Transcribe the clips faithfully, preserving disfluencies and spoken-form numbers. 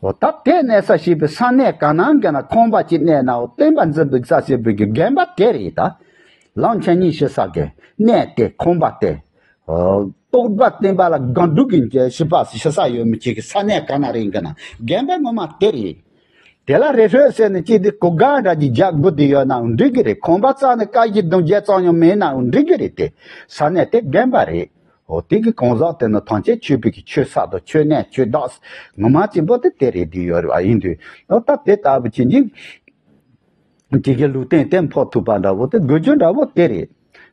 འོ་ད་དེ་གནས་ས་ཞེས་པའི་ས་གནས་ག་ན་ག་ན་ཁང་པ་ཅིག་གནས་ནའོ། བསྟན་པ་འཛིན་པའི་ས་ཞེས་པའི་གི་དགོན་པ་དེ་རེད་ད། ལམ་ཆེན་གཉིས་ཞེ་ས་གི་གནས་དེ་ཁང་པ་དེ། རྟོགས་པ་བསྟན་པ་ལ་སྒང་དྲུག་གི་ཞེས་པ་ཞེ་ས་ཡོད་མི་ཅིག་གི་ས་གནས་ག་ན་རེད་གི་ན་དགོན་པ་ངོ་མ་དེ་རེད། དེ་ལ་རི་ཁྲོད་ཟེར་ནས་ཅིག་དེ་གོ་སྒང་འདྲ་ཅིག་རྒྱག་དགོས་དེ་ཡོད་ནའང་འགྲིག་གི་རེད། ཁང་པ་རྩ་ནས་ཀ་བཞི་བདུན་བརྒྱད་ཙམ་ཡང་མེད་ནའང་འགྲིག་གི་རེད་དེ། ས་གནས་དེ་དགོན་པ་རེད། འོ་དེ་གི་གང་ཟག་དེ་ནི་ཐམས་ཅད་ཆོས་པའི་གི་ཆོས་ས་དང་ཆོས་གནས་ཆོས་བདག་ངོ་མ་ཆེན་པོ་དེ་དེ་རེད་དེ་ཡོད་རེད་བ། ཡིན་དུས་འོ་ད་དེ་ལྟ་བུ་ཅིག་ཅིག་གི་ལུས་རྟེན་དེ་འཕོ་ཐུབ་པ་འདྲ་བོ་དེ་དགོས་རྒྱུ་འདྲ་བོ་དེ་རེད།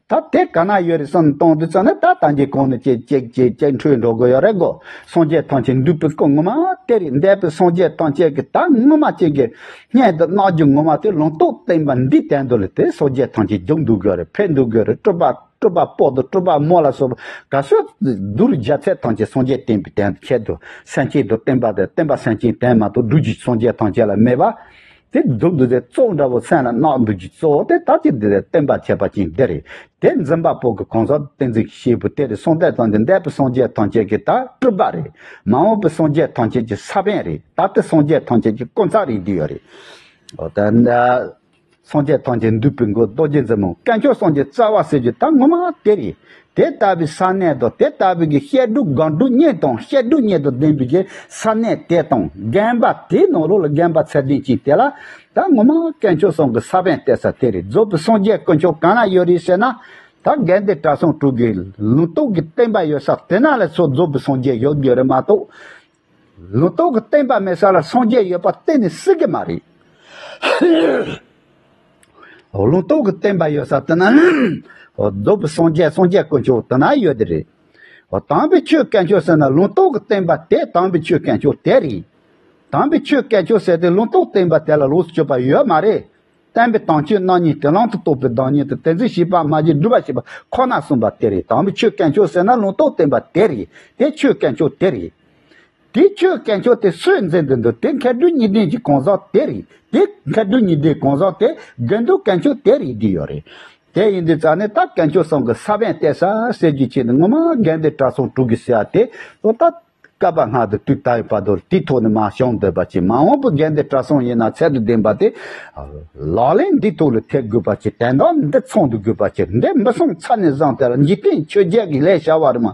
ད་དེ་ག་ན་ཡོད་རེད་བསམ་གཏོང་དུས་ཙམ་ན་ད་ལྟ་འདི་གོང་ནས་ཅེ་ཅེ་ཅེ་ཅེ་འཕྲོས་འགྲོ་དགོས་ཡོད་རེད་གོ། སངས་རྒྱས་ཐམས་ཅད་འདུས་པའི་སྐུ་ངོ་མ་དེ་རེད། འདས་པའི་སངས་རྒྱས་ཐམས་ཅད་ཀྱི་ད་ངོ་མ་ཅན་གྱི་སྙན་དུ་གནང་རྒྱུ་ངོ་མ་དེ་ལུང་རྟོགས་བསྟན་པ་འདི་དོན་དུ་ལ་དེ་སངས་རྒྱས་ཐམས་ཅད་འབྱུང་འདུག་དགོས་རེད། ཕེབས་འདུག་དགོས་རེད། སྤྲུལ་པ་སྤྲུལ་པ་པོ་དང་སྤྲུལ་པ་མོ་ལ་སོགས་པ་ག་སོགས་གདུལ་བྱ་ཚད་ཐམས་ཅད་སངས་རྒྱས་བསྟན་པའི་དོན་དུ་ཁྱེད་དུ་སེམས་ཅན་དུ་བསྟན་པ་དེ་བསྟན་པ་སེམས་ཅན་དོན་མ་གཏོགས་སྒྲུབ་རྒྱུ་སངས་རྒྱས་ཐམས་ཅད་ལ་མེད་པ། དེ་མདོར་བསྡུས་ཏེ་གཙོ་བོ་འདྲ་བོ་སེམས་ལ་བརྣག་འདུག་ཀྱི་གཙོ་བོ་དེ་ད་ཅི་འདི་ལས་བསྟན་པ་ཁྱད་པར་ཅན་འདི་རེད། དེ་འཛིན་པ་པོ་གི་གང་ཟག་བསྟན་འཛིན་གྱི་སྐྱེས་བུ་དེ་རེད། གསང་བདེ་ཐམས་ཅད་འདས་པའི་སངས་རྒྱས་ཐམས་ཅད་ཀྱི་ད་སྤྲུལ་པ་རེད། མ་འོངས་པའི་སངས་རྒྱས་ཐམས་ཅད་ཀྱི་ས་བོན་རེད། ད་ལྟའི་སངས་རྒྱས་ཐམས་ཅད་ཀྱི་སྐུ་ཚ་རེད་འདི་ཡོད་རེད། འོ་ད་འདི་སངས་རྒྱས་ཐམས་ཅད་འདུས་པའི་མགོན་རྡོ་རྗེ་འཛིན་མོ་དཀོན་མཆོག་གསུམ་གྱི་རྩ་བ་ཟེར་རྒྱུ་ད་ངོ་མ་དེ་རེད། དེ་ལྟ་བུའི་ས་གནས་དང་དེ་ལྟ་བུའི་གི་བཤད་སྒྲུབ་སྒང་སྒྲུབ་གཉིས་དང་བཤད་སྒྲུབ་གཉིས་དང་ལྡན་པའི་གི་ས་གནས་དེ་དང་དགོན་པ་དེའི་ནང་ལོགས་ལ་དགོན་པ་ཚད་ལྡན་ཅིག་དེ་ལ་ད་ངོ་མ་དཀོན་མཆོག་གསུམ་གྱི་ས་བོན་གཏད་ས་དེ་རེད། རྫོགས་པའི་སངས་རྒྱས་དཀོན་མཆོག་གང་ན་ཡོད་རེད་ཟེར་ན། ད་དགེ་འདུན་གྲྭ་ཚང་དྲུག་གི་ལུང་རྟོགས་ཀྱི་བསྟན་པ་ཡོད་ས་དེ་ན་ལ་སོགས་རྫོགས་པའི་སངས་རྒྱས་ཡོད་དགོས་རེད་མ་གཏོགས། ལུང་རྟོགས་ཀྱི་བསྟན་པ་མེད་ས་ལ་སངས་རྒྱས་ཡོད་པ་གཏན་ནས་སྲིད་གི་མ་རེད། ལུང་རྟོགས་ཀྱི་བསྟན་པ་ཡོད་ས་དེ་ན། རྫོགས་པའི་སངས་རྒྱས་སངས་རྒྱས་དཀོན་མཆོག་དེ་ན་ཡོད་དེ་རེད། དམ་པའི་ཆོས་དཀོན་མཆོག་ཟེར་ན་ལུང་རྟོགས་ཀྱི་བསྟན་པ་དེ་དམ་པའི་ཆོས་དཀོན་མཆོག་དེ་རེད། དམ་པའི་ཆོས་དཀོན་མཆོག་ཟེར་ཏེ་ལུང་རྟོགས་བསྟན་པ་དེ་ལ་ལོགས་སུ་གྱུར་པ་ཡོད་མ་རེད། བསྟན་པའི་དོན་སྤྱོད་རྣམ་གཉིས་དེ་ལམ་དུ་རྟོགས་པའི་བདག་ཉིད་དེ་དེ་ཚེ་ཤེས་པ་མ་བྱས་སྒྲུབ་པ་བྱེད་པ་ཁོ་ན་གསུངས་པ་དེ་རེད། དམ་པའི་ཆོས་དཀོན་མཆོག་ཟེར་ན་ལུང་རྟོགས་བསྟན་པ་དེ་རེད། དེ་ཆོས་དཀོན་མཆོག་དེ་རེད། དེ་ཆོས་དཀོན་མཆོག་དེ་སུས་འཛིན་དུ་འདུག་དེ་མཁས་གྲུབ་གཉིས་ལྡན་གྱི་གང་ཟག་དེ་རེད། དེ་མཁས་གྲུབ་གཉིས་ལྡན་གང་ཟག་དེ་དགེ་འདུན་དཀོན་མཆོག་དེ་རེད་འདི་ཡོད་རེད། དེ་ཡིན་དུས་ཙང་ནས་ད་དཀོན་མཆོག་གསུམ་གྱི་ས་བོན་གཏད་ས་ཟེར་རྒྱུ་ཆེ་ནི་ངོ་མ་དགེ་འདུན་གྲྭ་ཚང་དྲུག་གི་ཟེར་ཡ་དེ་ལོ་ད་བསྐལ་པ་སྔ་དུ་དུས་ད་ཡོད་བར་དུ་དེའི་ཐོག་ནས་མར་བྱུང་བསྡད་པ་ཅིག་མ་འོངས་པའི་དགེ་འདུན་གྲྭ་ཚང་ཡིན་ན་ཚད་དུ་ལྡན་པ་དེ་ལག་ལེན་འདི་ཐོག་ལ་ཐེབས་དགོས་པ་ཅིག་དོན་དག་འདི་ཚང་དུ་དགོས་པ་ཅིག་འདི་མི་སོང་ཚར་ནས་བཟུང་སྟེ་ལ་འཇིག་རྟེན་ཆོས་བརྒྱད་ཀྱི་ལས་བྱ་བ་རེད་མ།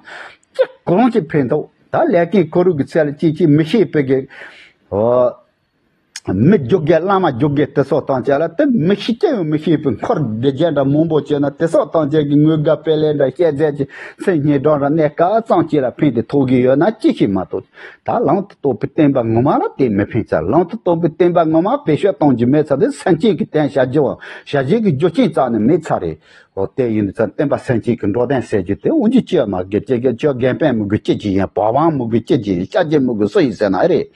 ཅི་གང་ཅི་ཕན་ཐོགས་ད་ལས་ཀའི་ཁོར་ཡུག་གི་ཚད་ལ་ཅིག་ཅིག་མི་ཤེས་པའི་གི་ཨོ། མི་རྒྱུག་གེ་བླ་མ་རྒྱུག་གེ་དེ་སོགས་དང་བཅས་ལ་དེ་མི་ཤེས་ཀྱི་ཡང་མི་ཤེས་པའི་འཁོར་སྡེ་བརྒྱད་འདྲ་མང་པོ་བྱས་ན་དེ་སོགས་དང་བཅས་ཀྱི་དངོས་དགའ་དཔལ་ལས་འདྲ་བཤད་རྫས་ཀྱི་མཚན་སྙན་གྲགས་འདྲ་གནས་སྐབས་ཙམ་གཅིག་ལ་ཕན་ཏེ་ཐོགས་ཀྱི་ཡོད་ན་ཅི་ཞིག་མ་གཏོགས་ད་ལམ་དུ་རྟོགས་པའི་བསྟན་པ་ངོ་མ་ལ་དེ་མི་ཕན་ཚར། ལམ་དུ་རྟོགས་པའི་བསྟན་པ་ངོ་མ་བེད་སྤྱོད་གཏོང་རྒྱུ་མེད་ཚར་དེ་སེམས་ཅན་གྱི་དོན་བྱ་རྒྱུ་བྱ་བྱེད་ཀྱི་རྒྱུ་རྐྱེན་རྩ་ནས་མེད་ཚར་རེད། འོ་དེ་ཡིན་དུས་ཙང་བསྟན་པ་སེམས་ཅན་གྱི་འགྲོ་དོན་ཟེར་རྒྱུ་དེ་འོན་ཀྱང་ཅི་མ་དགོས་ཅི་དགོས་ཅི་རྒན་པས་མི་དགོས་ཅི་ཅི་ཡིན་བ་བང་མི་དགོས་ཅི་ཅི་ཡིན་ཤ་རྒྱས་མི་དགོས་སུ་ཡིན་ཟེར་ན་ཨེ་རེད།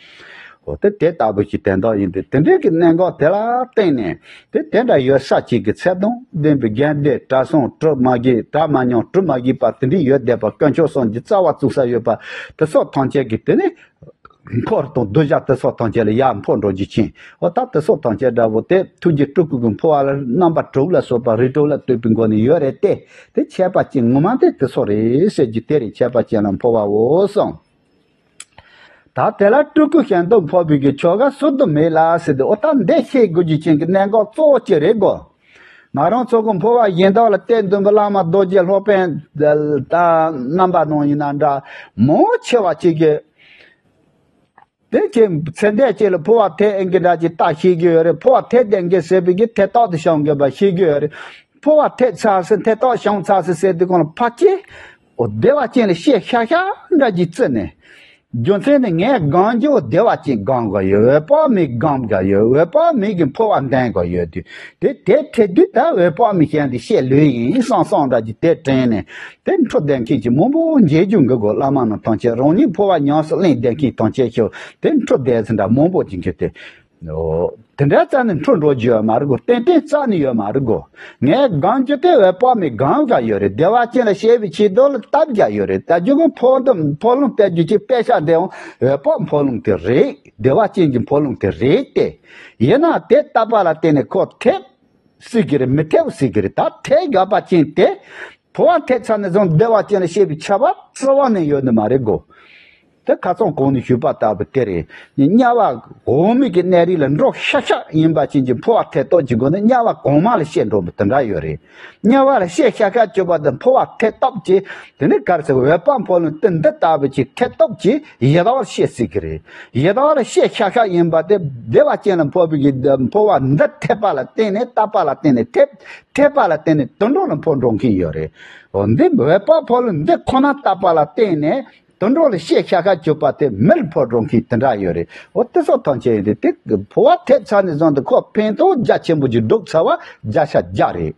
འོ་དེ་དེ་ལྟ་བུ་ཞིག་དོན་དག་ཡིན་དུས་དེ་འདྲའི་གི་གནད་འགག་དེ་ལ་བརྟེན་ནས་དེ་དེ་འདྲ་ཡོད་ས་ཅིག་གི་ཚད་དང་ལྡན་པའི་དགེ་འདུན་གྲྭ་ཚང་གྲུབ་མ་གི་གྲྭ་མ་ཉམས་གྲུབ་མ་གི་པ་དེ་འདྲའི་ཡོད་བསྡད་པ་དཀོན་མཆོག་གསུམ་གྱི་རྩ་བ་བཙུགས་ས་ཡོད་པ་དེ་སོགས་ཐམས་ཅད་ཀྱི་དེ་ནི། འཁོར་དང་གདུལ་བྱ་དེ་སོགས་ཐམས་ཅད་ལ་ཡར་འཕོ་འགྲོ་རྒྱུ་ཅན། འོ་ད་དེ་སོགས་ཐམས་ཅད་འདྲ་བོ་དེ་ཐུགས་རྗེ་སྤྲུལ་སྐུ་གི་འཕོ་བ་ལ་རྣམ་པ་དྲུག་ལ་སོགས་པ་རིགས་དྲུག་ལ་ལྟོས་པའི་སྒོ་ནས་ཡོད་རེད་དེ། དེ་ཁྱད་པར་ཅན་ངོ་མ་དེ་དེ་སོགས་རེད་ཟེར་རྒྱུ་དེ་རེད། ཁྱད་པར་ཅན་ལ་འཕོ་བའོ་གསུངས། ད་དེ་ལ་སྤྲུལ་སྐུ་གཞན་དུ་འཕོ་བའི་གི་ཆོ་ག་ཟུར་དུ་མེད་ལ་ཟེར་ཏེ། འོ་ད་འདི་ཤེས་དགོས་རྒྱུ་ཅན་གྱི་གནད་འགག་གཙོ་བོ་ཅིག་རེད་གོ། ང་རང་ཚོ་གི་འཕོ་བ་གཞན་དག་ལ་གཏད་འདུན་པའི་བླ་མ་རྡོ་རྗེ་སློབ་དཔོན་ད་རྣམ་པ་ནང་ཡིན་ན་འདྲ་མང་ཆེ་བ་ཅིག་གིས། དེ་ཅིག་ཚེ་འདས་ཅིག་ལ་འཕོ་བ་ཐེབས་ཨེ་གི་འདྲ་ཅིག་ད་ཤེས་ཀྱི་ཡོད་རེད། འཕོ་བ་ཐེབས་བསྡད་མཁན་ཟེར་བའི་གི་ཐེབས་ཐག་ཏུ་བྱུང་དགོས་པ་ཤེས་ཀྱི་ཡོད་རེད། འཕོ་བ་ཐེབས་ཚར་ཟིན་ཐེབས་ཐག་བྱུང་ཚར་ཟིན་ཟེར་དུས་གང་ལ་ཕལ་ཆེར་འོ་བདེ་བ་ཅན་ལ་བཤད་ཤག་ཤག་འདྲ་ཅིག་བརྩིས་ནས། རྒྱུ་མཚན་ནི་ངས་སྒོམ་རྒྱུ་བདེ་བ་ཅན་སྒོམ་དགོས་ཡོད། འོད་དཔག་མེད་སྒོམ་དགོས་ཡོད། འོད་དཔག་མེད་ཀྱི་འཕོ་བ་འདོན་དགོས་ཡོད་དུས་དེ་དེ་ཐེབས་དུས་ད་འོད་དཔག་མེད་ཅན་དེ་བཤད་ལོས་ཡིན་བསམ་བསམ་འདྲ་ཅིག་དེ་དྲན་ནས། དེ་འཕྲོ་བསྡད་མཁན་གྱི་མང་པོ་མཇལ་རྒྱུ་འགི་གོ། བླ་མ་རྣམས་ཐམས་ཅད་རང་ཉིད་འཕོ་བ་ཉམས་སུ་ལེན་བསྡད་མཁན་ཐམས་ཅད་ཤོག་དེ་འཕྲོ་བསྡད་ཟིན་འདྲ་མང་པོ་ཅིག་གི་དེ། འོ། དེ་འདྲ་རྩ་ནས་འཕྲོ་འགྲོ་རྒྱུ་ཡོད་མ་རེད་གོ། ཏན་ཏན་རྩ་ནས་ཡོད་མ་རེད་གོ། ངས་སྒོམ་རྒྱུ་དེ་འོད་དཔག་མེད་སྒོམ་དགོས་ཡོད་རེད། བདེ་བ་ཅན་ལ་སྐྱེ་བའི་ཆེད་དུ་ལ་བཏབ་རྒྱུ་ཡོད་རེད། ད་རྒྱུ་གོ་འཕོ་འདི་འཕོ་ལུང་བལྟ་རྒྱུ་ཅིག་དཔེ་ཆ་འདི་ཡང་འོད་དཔག་འཕོ་ལུང་དེ་རེད། བདེ་བ་ཅན་གྱི་འཕོ་ལུང་དེ་རེད་དེ། ཡིན་ན་དེ་བཏབ་པ་ལ་བརྟེན་ནས་ཁོ་ཐེབས། སྲིད་ཀྱི་རེད། མི་ཐེབས་སྲིད་ཀྱི་རེད། ད་ཐེབས་དགོས་པ་ཅན་དེ། འཕོ་བ་ཐེབས་ཚར་ནས་བཟུང་བདེ་བ་ཅན་ལ་སྐྱེ་བའི་ཆ་བ་རྩ་བ་ནས་ཡོད་ནི་མ་རེད་གོ། དེ་ཁ་སང་གོང་ནས་ཞུས་པ་ལྟ་བུ་དེ་རེད། དམྱལ་བ་འོག་མིན་གྱི་གནས་རིས་ལ་འགྲོ་ཤག་ཤག་ཡིན་པ་ཅན་གྱི་འཕོ་བ་ཐེབས་སྟོབས་ཀྱི་སྒོ་ནས་དམྱལ་བ་གོང་མ་ལ་བཤད་འགྲོ་བ་དེ་འདྲ་ཡོད་རེད། དམྱལ་བ་ལ་བཤད་ཤག་ཤག་བཅུག་པ་དེ་འཕོ་བ་ཐེབས་སྟོབས་ཀྱི། དེ་ནི་ག་རེ་ཟེར། འོད་དཔག་འཕོ་ལུང་དེ་འདི་ལྟ་བུ་ཅིག་ཐེབས་སྟོབས་ཀྱིས་ཡི་དྭགས་ལ་བཤད་སྲིད་ཀྱི་རེད། ཡི་དྭགས་ལ་བཤད་ཤག་ཤག་ཡིན་པ་དེ་བདེ་བ་ཅན་ལ་འཕོ་བའི་གི་འཕོ་བ་འདི་ཐེབས་པ་ལ་བརྟེན་ནས། བཏབ་པ་ལ་བརྟེན་ནས། ཐེབས་ཐེབས་པ་ལ་བརྟེན་ནས་དུད་འགྲོ་ལ་འཕོ་འགྲོ་མཁན་ཡོད་རེད། འོ་འདི་འོད་དཔག་འཕོ་ལུང་འདི་ཁོ་ན་བཏབ་པ་ལ་བརྟེན་ནས་དུད་འགྲོ་ལ་བཤད་ཤག་ཤག་བཅུག་པ་དེ་མི་ལ་འཕོ་འགྲོ་མཁན་དེ་འདྲ་ཡོད་རེད། འོ་དེ་སོགས་ཐམས་ཅད་ཡིན་དུས་དེ་འཕོ་བ་ཐེབས་ཚར་ནས་བཟུང་སྟེ་ཁོ་ཕན་ཐོགས་རྒྱ་ཆེན་པོ་ཅིག་སྒྲུབ་ཚར་བ་བརྒྱ་ཆ་བརྒྱ་རེད།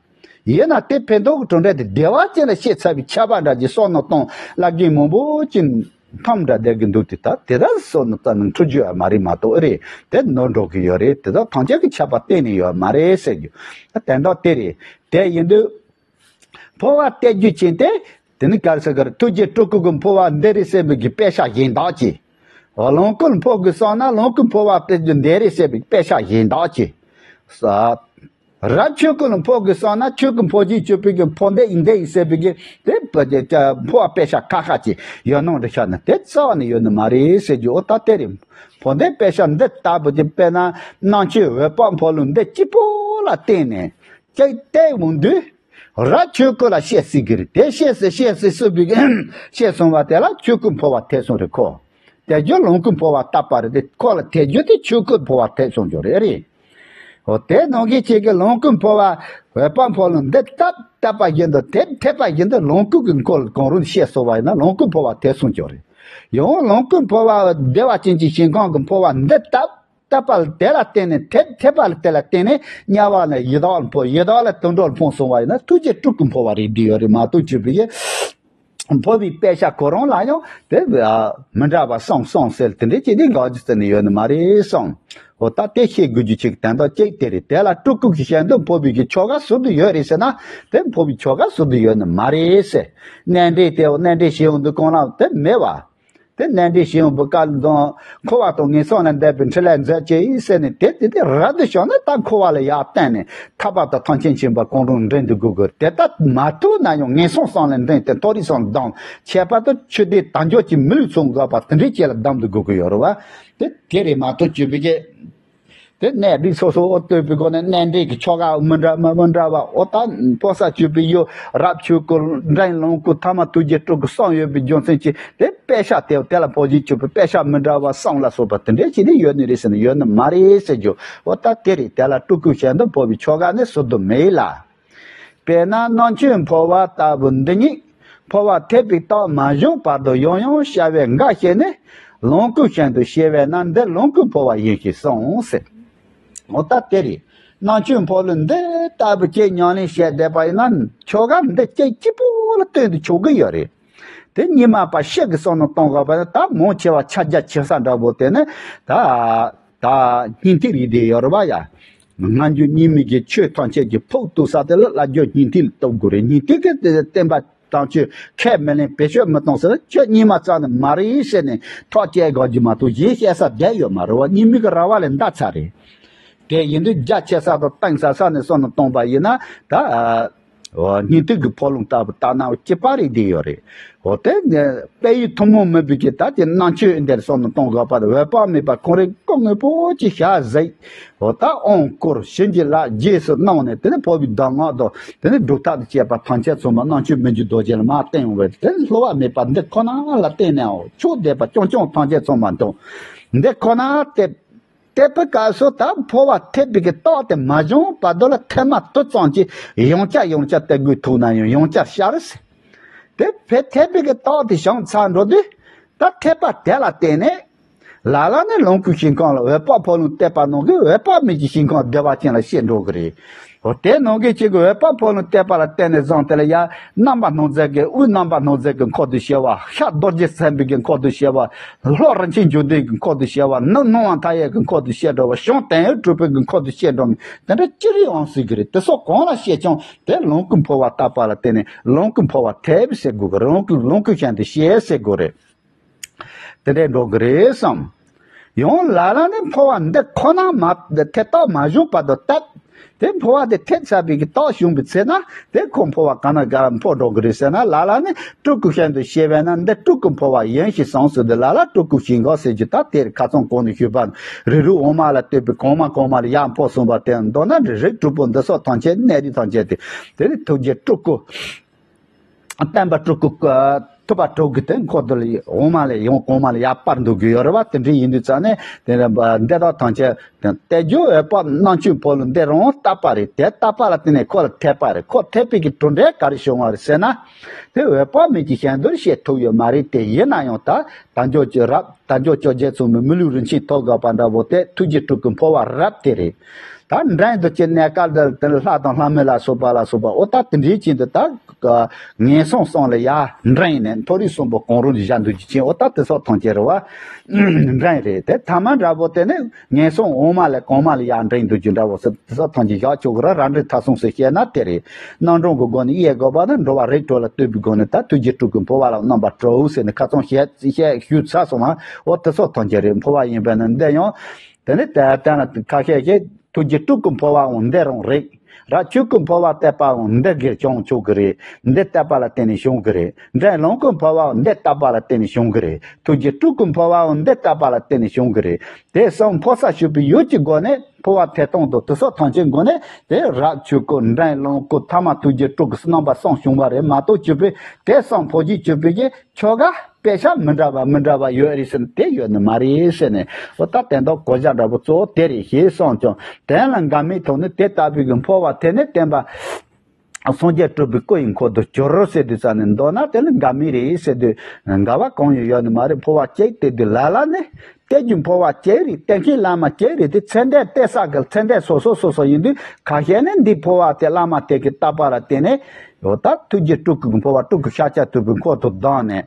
ཡིན་ན་དེ་ཕན་ཐོགས་ཀྱི་གྲུབ་འབྲས་དེ་བདེ་བ་ཅན་ལ་བཤད་ཚར་བའི་ཁྱབ་པ་འདྲ་ཅིག་བསམ་བློ་གཏོང་བླ་རྒན་མང་པོ་ཅིག་འཐམ་འདྲ་བསྡད་ཀྱི་འདུག་དེ་ད་དེ་དག་བསམ་བློ་བཏང་ནས་འཁྲུལ་རྒྱུ་ཡོད་མ་རེད་མ་གཏོགས་ཨེ་རེད། དེ་ནོར་འགྲོ་གི་ཡོད་རེད། དེ་དག་ཐམས་ཅད་ཀྱི་ཁྱབ་པ་གཏན་ནས་ཡོད་མ་རེད་ཟེར་རྒྱུ། ད་དོན་དག་དེ་རེད། དེ་ཡིན་དུས། འཕོ་བ་ཐེབས་རྒྱུ་ཅན་དེ། དེ་ནི་ག་རེ་ཟེར་གི་རེད། ཐུགས་རྗེ་སྤྲུལ་སྐུ་གི་འཕོ་བ་འདི་རེད་ཟེར་བའི་གི་དཔེ་ཆ་གཞན་དག་ཅིག་ལོངས་སྐུ་ལ་འཕོ་དགོས་བསམ་ན་ལོངས་སྐུ་འཕོ་བ་ཐེབས་རྒྱུ་འདི་རེད་ཟེར་བའི་དཔེ་ཆ་གཞན་དག་ཅིག་ས། རབ་ཆོས་སྐུ་ལ་འཕོ་དགོས་བསམ་ན་ཆོས་སྐུ་འཕོ་བྱེད་སྤྱོད་པའི་གི་འཕོ་འདི་ཡིན་འདི་ཡིན་ཟེར་བའི་གི་དེ་འཕོ་བ་དཔེ་ཆ་ཁ་ཁ་ཅིག་ཡོད་ནོ་འདྲ་ཤག་ན་དེ་རྩ་བ་ནས་ཡོད་ནི་མ་རེད་ཟེར་རྒྱུ། འོ་ད་དེ་རེད། འཕོ་འདི་དཔེ་ཆ་འདི་ལྟ་བུ་ཅིག་དཔེར་ན་སྣང་ཆོས་འོད་དཔག་འཕོ་ལུང་འདི་གཅིག་པོ་ལ་བརྟེན་ནས་ཅིག་བལྟས་འོང་དུས། རབ་ཆོས་སྐུ་ལ་བཤད་སྲིད་ཀྱི་རེད། དེ་བཤད་སྲིད་བཤད་སྲིད་གསུངས་པའི་བཤད་སོང་བ་དེ་ལ་ཆོས་སྐུ་འཕོ་བ་ཐེབས་སོང་རེད་ཁོ། དེ་རྒྱུ་ལོངས་སྐུ་འཕོ་བ་བཏབ་པ་རེད་དེ་ཁོ་ལ་ཐེབས་རྒྱུ་དེ་ཆོས་སྐུ་འཕོ་བ་ཐེབས་སོང་རྒྱུ་རེད་རེད། འོ་དེ་ནང་གི་ཆེད་ཀྱི་ལོངས་སྐུ་འཕོ་བ་འོད་དཔག་འཕོ་ལུང་འདི་བཏབ་བཏབ་པ་བཞིན་དུ་ཐེབས་ཐེབས་པ་བཞིན་དུ་ལོངས་སྐུ་གི་འཁོར་གང་རུང་བཤད་སོང་བ་ཡིན་ན་ལོངས་སྐུ་འཕོ་བ་ཐེབས་སོང་རྒྱུ་རེད། ཡང་ལོངས་སྐུ་འཕོ་བ་བདེ་བ་ཅན་གྱི་ཞིང་ཁམས་ཀྱི་འཕོ་བ་འདི་བཏབ། བཏབ་པ་དེ་ལ་བརྟེན་ནས་ཐེབས་ཐེབས་པ་ལ་དེ་ལ་བརྟེན་ནས་དམྱལ་བ་ལ་ཡི་དྭགས་ལ་འཕོ་ཡི་དྭགས་ལ་དུད་འགྲོ་ལ་འཕོ་སོང་བ་ཡིན་ན་ཐུགས་རྗེ་སྤྲུལ་སྐུ་འཕོ་བ་རེད་འདི་ཡོད་རེད་མ་གཏོགས་བརྗོད་པའི་འཕོ་བའི་དཔེ་ཆ་ཁོ་རང་ལ་ཡང་དེ་མི་འདྲ་བ་གསུངས་གསུངས་ཟེར་དེ་འདྲའི་ཅིག་ནི་འགག་རྒྱུ་ཟེར་ནས་ཡོད་ནི་མ་རེད་གསུངས། འོ་ད་དེ་ཤེས་དགོས་རྒྱུ་ཅིག་དོན་དག་གཅིག་དེ་རེད། དེ་ལ་སྤྲུལ་སྐུ་གི་ཞལ་འདོན་འཕོ་བའི་གི་ཆོ་ག་ཟུར་དུ་ཡོད་རེད་ཟེར་ན་དེ་འཕོ་བའི་ཆོ་ག་ཟུར་དུ་ཡོད་ནི་མ་རེད་ཟེར། གནས་འདྲེན་དེ་འོ་གནས་འདྲེན་བྱེད་ཡོང་དུས་གང་ལ་དེ་མེད་བ། དེ་གནས་འདྲེན་བྱེད་ཡོང་བུ་བཀའ་ལུང་དང་འཁོར་བ་དང་ངན་སོང་ལས་འདས་པའི་འཕྲིན་ལས་མཛད་ཅེས་ཟེར་ནས་དེ་དེ་དེ་རབ་ཏུ་བྱུང་ན་ད་འཁོར་བ་ལ་ཡར་བསྟན་ནས་ཐར་པ་དང་ཐམས་ཅད་མཁྱེན་པ་གང་རུང་འདྲེན་དུ་དགོས་དགོས། དེ་ལྟར་མ་ཐུབ་ན་ཡང་ངན་སོང་གསུམ་ལས་འདྲེན་ཏེ་མཐོ་རིས་གསུམ་ལ་ལྡང་། ཁྱད་པར་དུ་ཆོས་སྡེ་དལ་འབྱོར་གྱི་མི་ལུས་ཚང་དགོས་པ་དེ་འདྲའི་ཅིག་ལ་བསྡམ་དུ་དགོས་ཀྱི་ཡོད་རེད་བ། དེ་དེ་རེད་མ་གཏོགས་བརྗོད་པའི་གི་དེ་གནས་རིས་སོ་སོ་འོ་བསྟོད་པའི་སྒོ་ནས་གནས་འདྲེན་གྱི་ཆོ་ག་མི་འདྲ་མི་མི་འདྲ་བ་འོ་ད་ཕོ་གསར་བཅོས་པའི་ཡོ་རབ་ཆོས་སྐུ་འདྲེན་ལོངས་སྐུ་ཐ་མ་ཐུགས་རྗེ་སྤྲུལ་སྐུ་གསུམ་ཡོད་པའི་རྒྱུ་མཚན་གྱིས་དེ་དཔེ་ཆ་དེ་དེ་ལ་འཕོ་བྱེད་སྤྱོད་པའི་དཔེ་ཆ་མི་འདྲ་བ་གསུམ་ལ་སོགས་པ་དེ་འདྲའི་ཅིག་ནི་ཡོད་ནི་རེད་ཟེར་ན་ཡོད་ནི་མ་རེད་ཟེར་རྒྱུ། འོ་ད་དེ་རེད། དེ་ལ་སྤྲུལ་སྐུ་ཞལ་འདོན་འཕོ་བའི་ཆོ་ག་ནི་ཟུར་དུ་མེད་ལ། དཔེར་ན་སྣང་ཆོས་འཕོ་བ་ལྟ་བུ་འདི་ཉིད་འཕོ་བ་ཐེབས་པའི་རྟགས་མ་བྱུང་བར་དུ་ཡང་ཡང་བྱ་བའི་འགའ་ཞིག་ནི་ལོངས་སྐུ་བཞིན་དུ་ཤེས་པས་ན་འདི་ལོངས་སྐུ་འཕོ་བ་ཡིན་ཞེས་གསུངས་ཟེར། འོ་ད་དེ་རེད། སྣང་ཆོས་འཕོ་ལུང་འདི་ལྟ་བུ་ཅིག་ཉམས་ལེན་བྱས་བསྡད་པ་ཡིན་ན་ཆོ་ག་འདི་ཅིག་གཅིག་པོ་ལ་བསྟུན་དུ་ཆོག་གི་ཡོད་རེད། དེ་གཉིས་མ་པ་ཤེས་ཀྱི་བསམ་བློ་གཏོང་དགོས་པ་ནི་ད་མང་ཆེ་བ་ཕྱག་རྒྱ་ཆེ་ས་འདྲ་པོ་དེ་ནི་ད། ད་སྙིང་ཐིག་རིགས་དེ་ཡོད་རེད་བ་ཡ། སྔ་འགྱུར་རྙིང་མའི་གི་ཆོས་ཐམས་ཅད་ཀྱི་ཕུགས་གཏུགས་ས་དེ་ལ་བླ་རྒྱུད་སྙིང་ཐིག་ལ་གཏུགས་དགོས་རེད། སྙིང་ཐིག་གི་བསྟན་པ་དང་ཆོས་ཁས་མི་ལེན་བེད་སྤྱོད་མི་གཏོང་ཟེར་ན་ཁྱོད་རྙིང་མ་རྩ་ནས་མ་རེད་ཟེར་ནས་ཐག་བཅད་དགོས་རྒྱུ་མ་གཏོགས་གཞན་བཤད་ས་བསྡད་ཡོད་མ་རེད་བ། རྙིང་མའི་གི་ར་བ་ལས་འདའ་ཚར་རེད། དེ་ཡིན་དུས་རྒྱ་ཆེ་ས་དང་གཏིང་ཟབ་ས་ནས་བསམ་བློ་གཏོང་པ་ཡིན་ན་ད། འོ་སྙིང་ཐིག་གི་འཕོ་ལུང་ལྟ་བུ་ལྟ་ན་སྐྱིད་པ་རེད་བསྡད་ཡོད་རེད། འོ་དེ་ནས་དཔལ་ཡུལ་ཐུན་མོང་མིན་པའི་གི་ད་དེ་སྣང་ཆོས་འདིར་སོགས་ནས་གཏོང་དགོས་པ་དང་འོད་དཔག་མེད་པ་ཁོང་རང་སྐུ་དངོས་པོ་ཅིག་ཞལ་གཟིགས། འོ་ད་དབང་བསྐུར་བྱིན་གྱིས་བརླབས་རྗེས་སུ་གནང་ནས་དེ་ནས་འཕོ་བའི་གདམས་ངག་དང་དེ་ནས་སྒྲུབ་ཐབས་དང་བཅས་པ་ཐམས་ཅད་ཚང་མ་སྣང་ཆོས་མི་འགྱུར་རྡོ་རྗེ་ལ་མར་བསྟན་ཡོང་བས་དེ་ནས་བསླུ་བ་མེད་པ་འདི་ཁོ་ན་ལ་བརྟེན་ནས་འོ་ཕྱོགས་འདས་པ་རྐྱང་རྐྱང་ཐམས་ཅད་ཚང་མ་མཐོང་། འདི་ཁོ་ན་དེ། དེ་པའི་སྐབས་སུ་ད་འཕོ་བ་ཐེབས་པའི་གི་རྟགས་དེ་མ་བྱུང་བར་དུ་ལ་ཐེངས་མ་དུ་ཙམ་གྱིས་ཡང་བསྐྱར་ཡང་བསྐྱར་དེ་དགོས་ཐུག་ན་ཡང་ཡང་བསྐྱར་ཤར་ཟེར། དེ་ཕེ་ཐེབས་པའི་གི་རྟགས་དེ་བྱུང་ཚར་འགྲོ་དུས་ད་ཐེབས་པ་དེ་ལ་བརྟེན་ནས་ལ་ལ་ནི་ལོངས་སྐུའི་ཞིང་ཁམས་ལ་འོད་དཔག་འཕོ་ལུང་བསྟན་པ་ནང་གི་འོད་དཔག་མེད་ཀྱི་ཞིང་ཁམས་བདེ་བ་ཅན་ལ་སྐྱེ་འགྲོ་གི་རེད། འོ་དེ་ནང་གི་གཅིག་གི་འོད་དཔག་འཕོ་ལུང་བསྟན་པ་ལ་བརྟེན་ནས་བཟུང་དེ་ལ་ཡ་རྣམ་པར་སྣང་མཛད་ཀྱི་དབུས་རྣམ་པར་སྣང་མཛད་ཀྱི་འཁོར་དུ་ཞི་བ། ཤར་རྡོ་རྗེ་སེམས་དཔའི་གི་འཁོར་དུ་ཞི་བ། ལྷོ་རིན་ཆེན་འབྱུང་ལྡན་གྱི་འཁོར་དུ་ཞི་བ། ནུབ་སྣང་བ་མཐའ་ཡས་ཀྱི་འཁོར་དུ་སྐྱེ་འགྲོ་བ། བྱང་དོན་ཡོད་གྲུབ་པའི་གི་འཁོར་དུ་སྐྱེ་འགྲོ་མི་དེ་འདྲ་ཅི་རིགས་འོང་སྲིད་ཀྱི་རེད། དེ་སོགས་གང་ལ་སྐྱེས་ཀྱང་དེ་ལོངས་སྐུ་འཕོ་བ་བཏབ་པ་ལ་བརྟེན་ནས་ལོངས་སྐུ་འཕོ་བ་ཐེབས་ཟེར་དགོས་ཀྱི་རེད། ལོངས་སྐུ་ལོངས་སྐུ་བཞིན་དུ་ཤེས་ཟེར་དགོས་རེད། དེ་འདྲའི་འགྲོ་གི་རེད་བསམ། ཡང་ལ་ལ་ནི་འཕོ་བ་འདི་ཁོ་ན་མ་དེ་ཐེ་བཏགས་མ་བྱུང་བར་དུ་བཏབ། དེ་འཕོ་བ་དེ་ཐེབས་ཚར་བའི་གི་རྟགས་བྱུང་བའི་ཚེ་ན་དེ་ཁོ་འཕོ་བ་གང་ན་ག་ལ་འཕོ་འགྲོ་གི་རེད་ཟེར་ན། ལ་ལ་ནི་སྤྲུལ་སྐུ་བཞིན་དུ་སྐྱེ་བས་ན་འདི་སྤྲུལ་སྐུ་འཕོ་བ་ཡིན་ཞེས་གསུངས་སོ། དེ་ལ་ལ་སྤྲུལ་སྐུ་ཞིང་ཁམས་ཟེར་རྒྱུ་ད་དེར་ཁ་སང་གོང་ནས་ཞུས་པ། རིགས་རུས་འོག་མ་ལ་ལྟོས་པའི་གོང་མ་གོང་མ་ལ་ཡར་འཕོ་གསུངས་པ་དེ་མདོར་ན་རིགས་སྤྲུལ་པོ་འདི་སོགས་ཐམས་ཅད་གནས་རིགས་ཐམས་ཅད་དེ་དེ་ནི་ཐུགས་རྗེ་སྤྲུལ་སྐུ། བསྟན་པ་སྤྲུལ་སྐུ། ཐུབ་པ་སྤྲུལ་སྐུ་དེ་འཁོར་དུ་ལ་འོག་མ་ལས་ཡང་གོང་མ་ལ་ཡར་སྤར་འདུག་གི་ཡོད་རེད་བ། དེ་འདྲ་ཡིན་དུས་ཙང་ནས་དེ་ལ་འདི་དག་ཐམས་ཅད་དེ་དལ་འབྱོར་འོད་དཔག་རྣམ་བཅུ་འཕོ་ལ་འདི་རང་བཏབ་པ་རེད། དེ་བཏབ་པ་ལ་བརྟེན་ནས་ཁོ་ལ་ཐེབས་པ་རེད། ཁོ་ཐེབས་པའི་གི་གྲུབ་འབྲས་ག་རེ་བྱུང་བ་རེད་ཟེར་ན། དེ་འོད་དཔག་མེད་ཀྱི་ཞལ་འདོན་བྱེད་ཐུབ་ཡོད་མ་རེད། དེ་ཡིན་ན་ཡང་ད་དལ་འབྱོར་གྱི་རབ་དལ་འབྱོར་བཅོ་བརྒྱད་མཚུངས་མེད་མི་ལུས་རིན་ཆེན་ཐོབ་དགོས་པ་འདྲ་བོ་དེ་ཐུགས་རྗེ་སྤྲུལ་སྐུ་འཕོ་བ་རབ་དེ་རེད། ད་འགྲན་དུ་བཅས་གནས་སྐབས་འདིར་དེ་ལ་ལྷ་དང་ལྷ་མིན་ལ་སོགས་པ་ལ་སོགས་པ་འོ་ད་དེ་འདྲའི་ཅན་དུ་ད་ངན་སོང་གསུམ་ལ་ཡར་འགྲན་ནས་མཐོ་རིས་གསུམ་པོ་གང་རུང་དུ་བཞག་འདུག་ཅིང་འོ་ད་དེ་སོགས་ཐམས་ཅད་རེད་བ། འགྲན་རེད། དེ་ཐ་མ་འདྲ་བོ་དེ་ནི་ངན་སོང་འོག་མ་ལས་གོང་མ་ལ་ཡར་འགྲན་འདུག་ཅིང་འདྲ་བོ་སོགས་དེ་སོགས་ཐམས་ཅད་བཞག་ཆོག་གི་ར། རབ་འབྲིང་ཐ་གསུམ་ཟེར་བཤད་ན་དེ་རེད། རྣམ་གྲངས་ཀྱི་སྒོ་ནས་དབྱེ་དགོས་པ་ནི་འགྲོ་བ་རིགས་དྲུག་ལ་ལྟོས་པའི་སྒོ་ནས་ད་ཐུགས་རྗེ་སྤྲུལ་སྐུ་འཕོ་བ་ལ་རྣམ་པ་དྲུག་ཟེར་ནས་ཁ་ཚོན་བཤད་བཤད་ཞུས་ཚར་སོང་ང་། འོ་དེ་སོགས་ཐམས་ཅད་རེད། འཕོ་བ་ཡིན་པས་ན་འདི་ཡང་། དེ་ནི་ད་ལྟ་ན་ཁ་ཤས་ཀྱིས་ཐུགས་རྗེ་སྤྲུལ་སྐུ་འཕོ་བའང་འདི་རང་རེད། རབ་ཆོས་སྐུ་འཕོ་བ་བཏབ་པའང་འདི་གིས་ཀྱང་ཆོག་གི་རེད། འདི་བཏབ་པ་ལ་བརྟེན་ནས་བྱུང་གི་རེད། འགྲན་ལོངས་སྐུ་འཕོ་བའང་འདི་བཏབ་པ་ལ་བརྟེན་ནས་བྱུང་གི་རེད། ཐུགས་རྗེ་སྤྲུལ་སྐུ་འཕོ་བའང་འདི་བཏབ་པ་ལ་བརྟེན་ནས་བྱུང་གི་རེད། དེ་གསུམ་འཕོ་ས་ཞུགས་པའི་ཡུལ་གྱི་སྒོ་ནས་འཕོ་བ་ཐེབས་སྟངས་དང་དེ་སོགས་ཐམས་ཅད་སྒོ་ནས་དེ་རབ་ཆོས་སྐུ་འགྲན་ལོངས་སྐུ་ཐ་མ་ཐུགས་རྗེ་སྤྲུལ་སྐུ་རྣམ་པ་གསུམ་བྱུང་བ་རེད་མ་གཏོགས་ཅིག་པས་དེ་གསུམ་འཕོ་རྒྱུ་ཅིག་པའི་གི་ཆོ་ག་དཔེ་ཆ་མི་འདྲ་བ་མི་འདྲ་བ་ཡོད་རེད་ཟེར་ན་དེ་ཡོད་ནི་མ་རེད་ཟེར་ནས། འོ་ད་དེ་འདྲ་གོ་བྱ་འདྲ་པོ་གཙོ་བོ་དེ་རེད་ཞེས་གསུངས་ཀྱང་། དོན་ལ་འགལ་མེད་ཐོག་ནས་དེ་ལྟ་བུའི་གི་འཕོ་བ་དེ་ནི་བསྟན་པ་སངས་རྒྱས་སྤྲུལ་པའི་སྐུ་ཡི་འཁོར་དུ་གྱུར་ཟེར་དུས་ཙམ་ནས་མདོར་ན་དེ་ལ་འགལ་མེད་རེད་ཟེར་དུས་འགལ་བ་གང་ཡང་ཡོད་ནི་མ་རེད། འཕོ་བ་གཅིག་དེ་དུས་ལ་ལ་ནི་གཏད་རྒྱུ་འཕོ་བ་གཅིག་རེད། གཏད་མཁན་བླ་མ་གཅིག་རེད། དེ་ཚད་ལྡན་གཏད་ས་གི་ཚད་ལྡན་སོ་སོ་སོ་སོ་ཡིན་དུས་ཁ་ཤས་ནི་འདི་འཕོ་བ་དེ་བླ་མ་དེ་གི་བཏབ་པ་ལ་བརྟེན་ནས་འོ་ད་ཐུགས་རྗེ་སྤྲུལ་སྐུ་གི་འཕོ་བ་སྤྲུལ་སྐུ་ཤཱཀྱ་ཐུབ་པའི་འཁོར་དུ་ལྡང་ནས།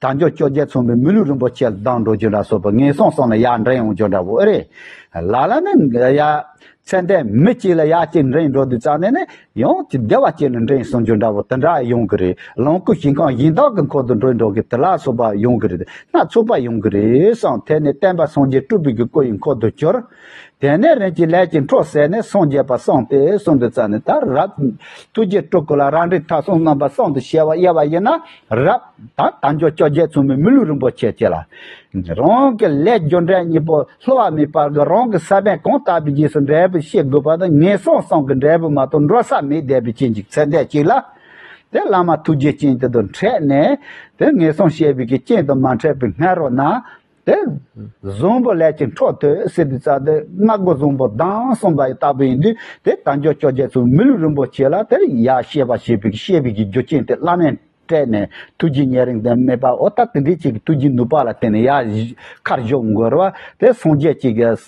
དལ་འབྱོར་བཅོ་བརྒྱད་མཚུངས་པའི་མི་ལུས་རིན་པོ་ཆེ་ལ་ལྡང་འགྲོ་རྒྱུ་འདྲ་སོགས་པའི་ངན་སོང་གསུམ་ལ་ཡར་འདྲེན་ཡོང་རྒྱུ་འདྲ་བོ་ཨེ་རེད། ལ་ལ་ནི་ཡ། ཚད་ལྡན་མི་གཅིག་ལ་ཡར་གཅིག་འདྲེན་འགྲོ་དུས་ཙམ་ནས་ནི་ཡང་གཅིག་བདེ་བ་ཅན་ལ་འདྲེན་སོང་རྒྱུ་འདྲ་བོ་དེ་འདྲ་ཡོང་གི་རེད། ལོངས་སྐུ་ཞིང་ཁམས་གཞན་དག་གི་འཁོར་དུ་འགྲོ་འགྲོ་གི་དེ་ལ་སོགས་པ་ཡོང་གི་རེད། སྣ་ཚོགས་པ་ཡོང་གི་རེད་བསམ། དེ་ནི་བསྟན་པ་སངས་རྒྱས་སྤྲུལ་པའི་གི་སྐུ་ཡི་འཁོར་དུ་གྱུར། དེ་ནས་རིམ་གྱིས་ལས་ཀྱི་འཕྲོ་ཟད་ནས་སངས་རྒྱས་པ་གསུམ་སྟེ་གསུངས་དུས་ཙམ་ནས་ད་རབ། ཐུགས་རྗེ་སྤྲུལ་སྐུ་ལ་རབ་འབྲིང་ཐ་གསུམ་རྣམ་པ་གསུམ་དུ་ཕྱེ་བ་དབྱེ་བ་ཡིན་ན་རབ། ད་དལ་འབྱོར་བཅོ་བརྒྱད་མཚུངས་པའི་མི་ལུས་རིན་པོ་ཆེ་གཅིག་ལ། རང་གི་ལས་རྒྱུ་འབྲས་གཉིས་པོ་བསླུ་བ་མེད་པར་གི་རང་གི་ས་བོན་གང་བཏབ་པའི་རྗེས་སུ་འབྲས་བུ་ཤེས་དགོས་པ་དང་ངན་སོང་གསུམ་གྱི་འབྲས་བུ་མ་གཏོགས་འགྲོ་ས་མེད་བསྡད་པའི་རྐྱེན་གྱིས་ཚེ་འདས་གཅིག་ལ། དེ་བླ་མ་ཐུགས་རྗེ་ཅན་དེ་དང་འཕྲད་ནས་དེ་ངན་སོང་སྐྱེ་བའི་གི་རྐྱེན་དུ་མ་འཕྲད་པའི་སྔ་རོལ་ན། དེ། བཟང་པོ་ལས་ཀྱི་འཕྲོ་མཐུད་ཟེར་དུས་ཙམ་དེ་སྔ་རྒོལ་བཟང་པོ་ལྡང་གསུངས་པ་ཡི་ལྟ་བུ་ཡིན་དུས་དེ་དལ་འབྱོར་བཅོ་བརྒྱད་མཚུངས་མི་ལུས་རིན་པོ་ཆེ་ལ་དེར་ཡར་སྐྱེ་བ་བྱེད་པའི་སྐྱེ་བའི་གི་རྒྱུ་རྐྱེན་དེ་བླ་མས་སྤྲད་ནས་ཐུགས་རྗེ་ཉེ་རིང་དེ་མེད་པ་འོ་ད་དེ་འདྲའི་ཅིག་གི་ཐུགས་རྗེ་ནུས་པ་ལ་བརྟེན་ནས་ཡར་ཁར་འཇོག་དགོས་རེད་བ། དེ་སངས་རྒྱས་ཅིག་གི་ས་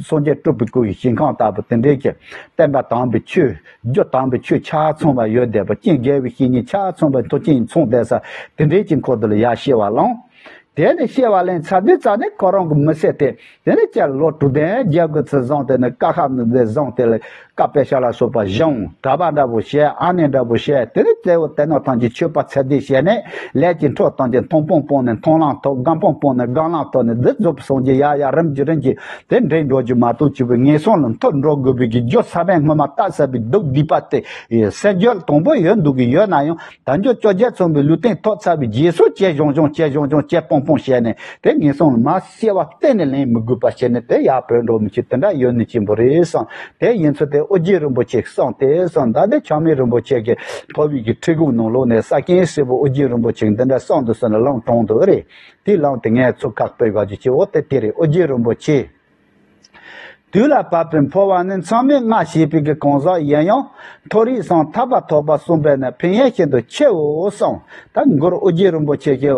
སངས་རྒྱས་སྤྲུལ་པའི་སྐུ་ཡི་ཞིང་ཁམས་ལྟ་བུ་དེ་འདྲའི་གི་བསྟན་པ་དམ་པའི་ཆོས་རྒྱུ་དམ་པའི་ཆོས་ཆ་ཚང་བ་ཡོད་བསྡད་པ་རྐྱེན་དགེ་བའི་བཤེས་གཉེན་ཆ་ཚང་བའི་མཐུ་རྐྱེན་མཚུངས་བསྡད་ས་དེ་འདྲའི་ཅིག་འཁོར་དུ་ལ་ཡར་སྐྱེ་བ་བླངས། དེ་ནས་སྐྱེ་བ་ལེན་ཚར་དུས་ཙམ་ནས་ཁོ་རང་གི་མི་ཚེ་དེ་དེ་ནས་ཀྱང་ལོ་དྲུག་ལྡན་རྒྱལ་དགོས་ཚུལ་བཟུང་དེ་ནས་བཀའ་ཤག་ནས་བཟུང་དེ་ལ་བཀའ་དཔེ་ཆ་ལ་སོགས་པ་སྦྱོང་གྲྭ་པ་འདྲ་པོ་བྱས་ཨ་ནེ་འདྲ་པོ་བྱས་དེ་ནས་དེ་འོ་དེ་ནང་ཐམས་ཅད་ཆོས་པ་ཚད་ལྡན་བྱས་ནས་ལས་ཀྱི་འཕྲོ་ཐམས་ཅད་མཐོང་སྤང་སྤངས་ནས་མཐོང་ལམ་ཐོབ། སྒོམ་སྤང་སྤངས་ནས་སྒོམ་ལམ་ཐོབ་ནས་འདི་རྫོགས་པའི་སངས་རྒྱས་ཡར་ཡར་རིམ་གྱིས་རིམ་གྱིས་དེ་འདྲེན་འགྲོ་རྒྱུ་མ་གཏོགས་ཅིག་པའི་ངན་སོང་ལ་མཐོ་འགྲོ་དགོས་པའི་གི་རྒྱུ་ས་བོན་སྔོན་མ་བཏབ་ཚར་བའི་སྡུག་སྡིག་པ་དེ་སེལ་རྒྱུ་དང་པོ་ཡོད་འདུག་གི་ཡོད་ན་ཡང་། དལ་འབྱོར་བཅོ་བརྒྱད་མཚུངས་པའི་ལུས་རྟེན་ཐོབ་ཚར་བའི་རྗེས་སུ་བྱས་གཞོང་གཞོང་བྱས་གཞོང་གཞོང་བྱས་སྤང་སྤང་བྱས་ནས་དེ་ངན་སོང་ལ་མར་སྐྱེ་བ་གཏན་ནས་ལེན་མི་དགོས་པ་བྱས་ནས་དེ་ཡར་བུད་འགྲོ་མི་ཆོག་དེ་འདྲ་ཡོད་ནི་ཆེན་པོ་རེད་བསམ། དེ་ཡིན་ཚུལ་དེ་ཨོ་རྒྱན་རིན་པོ་ཆེས་གསུངས་ཏེ་བསམ། ད་དེ་ཆགས་མེད་རིན་པོ་ཆེ་གི་འཕོ་བའི་གི་ཁྲིད་སྒོ་ནང་ལོགས་ནས་ས་ཀྱེན་སྲས་པོ་ཨོ་རྒྱན་རིན་པོ་ཆེ་གི་འདི་འདྲ་གསུངས་འདུག་ཟེར་ནས་ལམ་དྲངས་འདུག་རེད། དེ་ལམ་དེ་ངས་ཚུར་ཁ་སྤེལ་དགོས་ཀྱི་ཆེ་འོ་དེ་དེ་རེད། ཨོ་རྒྱན་རིན་པོ་ཆེ། དུས་ལ་བབ་པའི་འཕོ་བ་ནི་མཚམས་མེད་ལྔ་ཞེས་པའི་གི་གང་ཟག་ཡིན་ཡང་མཐོ་རིས་སམ་ཐར་པ་ཐོབ་པ་གསུངས་པས་ན་ཕན་ཡོན་ཤིན་ཏུ་ཆེའོ་གསུངས། ད་མགུར་ཨོ་རྒྱན་རིན་པོ་ཆེ་གིས་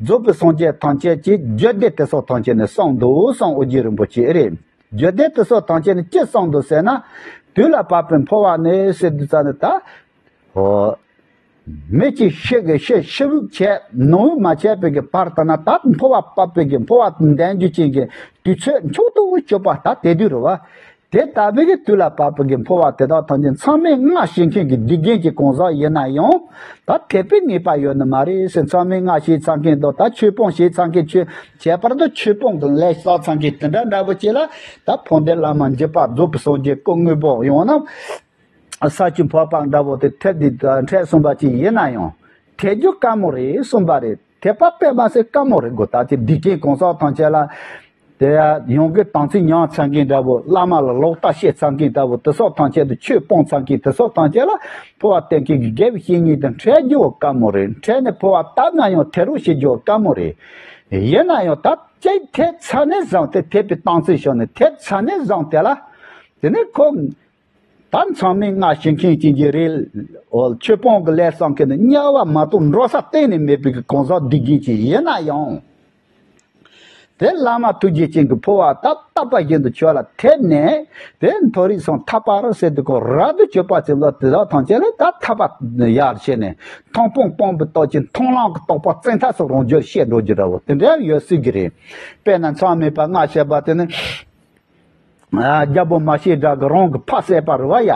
རྫོགས་པའི་སངས་རྒྱས་ཐམས་ཅད་ཀྱི་རྒྱུད་སྡེ་དེ་སོགས་ཐམས་ཅད་ནས་གསུངས་འདུག་གསུངས། ཨོ་རྒྱན་རིན་པོ་ཆེ་རེད། རྒྱུད་སྡེ་དེ་སོགས་ཐམས་ཅད་ནས་ཅི་གསུངས་འདུག་ཟེར་ན། དུས་ལ་བབ་པའི་འཕོ་བ་ནི་ཟེར་དུས་ཙམ་ནས་ད། ཧོ། མི་གཅིག་ཤི་གི་ཤི་ཤི་བོ་བྱས་ནང་བོ་མ་བྱས་པའི་གི་བར་དུ་ན་ད་འཕོ་བ་བབས་པའི་གི་འཕོ་བ་འདོན་རྒྱུ་ཅན་གྱི་དུས་ཚོད་མཆོག་ཏུ་གྱུར་པ་ད་དེ་དུས་རེད་བ། དེ་ལྟ་བུའི་གི་དུས་ལ་བབ་པའི་གི་འཕོ་བ་དེ་དག་ཐམས་ཅད་མཚམས་མེད་ལྔ་བྱེད་མཁན་གྱི་སྡིག་རྒན་གྱི་གང་ཟག་ཡིན་ན་ཡང་ ད་དད་པའི་ངེས་པ་ཡོད་ནི་མ་རེད་ཟེར། མཚམས་མེད་ལྔ་བྱས་ཚར་མཁན་དང་ད་ཆོས་སྤོང་བྱས་ཚར་མཁན། ཆོས་ཁྱད་པར་དུ་ཆོས་སྤོང་གི་ལས་བསགས་ཚར་མཁན་དེ་འདྲ་འདྲ་པོ་ཅིག་ལ། ད་འཕོ་འདས་བླ་མ་འཇིགས་པ་རྫོགས་པའི་སངས་རྒྱས་སྐུ་དངོས་པོ་ཡང་ན་ས་བཅུ་འཕགས་པ་འདྲ་པོ་དེ་ཐེབས་འདི་འཕྲད་སོང་པ་ཅིག་ཡིན་ན་ཡང་། དད་རྒྱུ་དཀའ་མོ་རེད་གསུངས་པ་རེད། དད་པ་དཔེ་མ་སྲིད་དཀའ་མོ་རེད་གོ། ད་ཅི་སྡིག་ཅན་གང་ཟག་ཐམས་ཅད་ལ། དེ་ཡང་གི་དམ་ཚིག་ཉམས་ཚར་མཁན་འདྲ་པོ། བླ་མ་ལ་ལོག་ལྟ་བཤད་ཚར་མཁན་འདྲ་པོ། དེ་ཚོ་ཐམས་ཅད་དུ་ཆོས་སྤོང་ཚར་མཁན་དེ་ཚོ་ཐམས་ཅད་ལ་འཕོ་བ་བསྟེན་མཁན་གྱི་དགེ་བའི་བཤེས་གཉེན་དང་འཕྲད་རྒྱུ་དཀའ་མོ་རེད། འཕྲད་ནས་འཕོ་བ་བཏབ་ན་ཡང་དེ་རུ་ཤི་རྒྱུ་དཀའ་མོ་རེད། ཡིན་ན་ཡང་ད་ཅིག་ཐེབས་ཚར་ནས་བཟུང་སྟེ། ཐེབས་པའི་དམ་ཚིག་ཤོར་ནས་ཐེབས་ཚར་ནས་བཟུང་སྟེ་ལ། དེ་ནས་ཁོ། ད་མཚམས་མེད་ལྔ་བྱེད་མཁན་ཅན་གྱི་རེད། འོ་ཆོས་སྤོང་གི་ལས་བསགས་མཁན་ནི་དམྱལ་བ་མ་གཏོགས་འགྲོ་ས་གཏན་ནས་མེད་པའི་གི་གང་ཟག་སྡིག་ཅན་ཅིག་ཡིན་ན་ཡང་། དེ་བླ་མ་ཐུགས་རྗེ་ཅན་གྱིས་འཕོ་བ་བཏབ་བཏབ་པ་བཞིན་དུ་ཁྱོད་ལ་ཐེབས་ནས། དེ་མཐོ་རིས་སམ་ཐར་པ་རུ་ཟེར་དུས་ཁོ་རབ་ཏུ་བྱེད་པ་ཅིག་ལ། དེ་དག་ཐམས་ཅད་ལ་ད་ཐར་པ་ཡར་བྱས་ནས། མཐོང་སྤང་སྤངས་པའི་སྟོབས་ཀྱིས་མཐོང་ལམ་གྱི་རྟོགས་པ་བཙན་ཐབས་སུ་རང་རྒྱུད་ཤེས་འགྲོ་རྒྱུ་འདྲ་པོ་དེ་འདྲ་ཡོད་སྲིད་ཀྱི་རེད། དཔེར་ན་མཚམས་མེད་པ་ལྔ་བྱས་པ་དེ་ནི། ཨ། རྒྱལ་པོ་མ་ཤེས་དགྲ་གིས་རང་གི་ཕ་བསད་པ་རེད་བ་ཡ།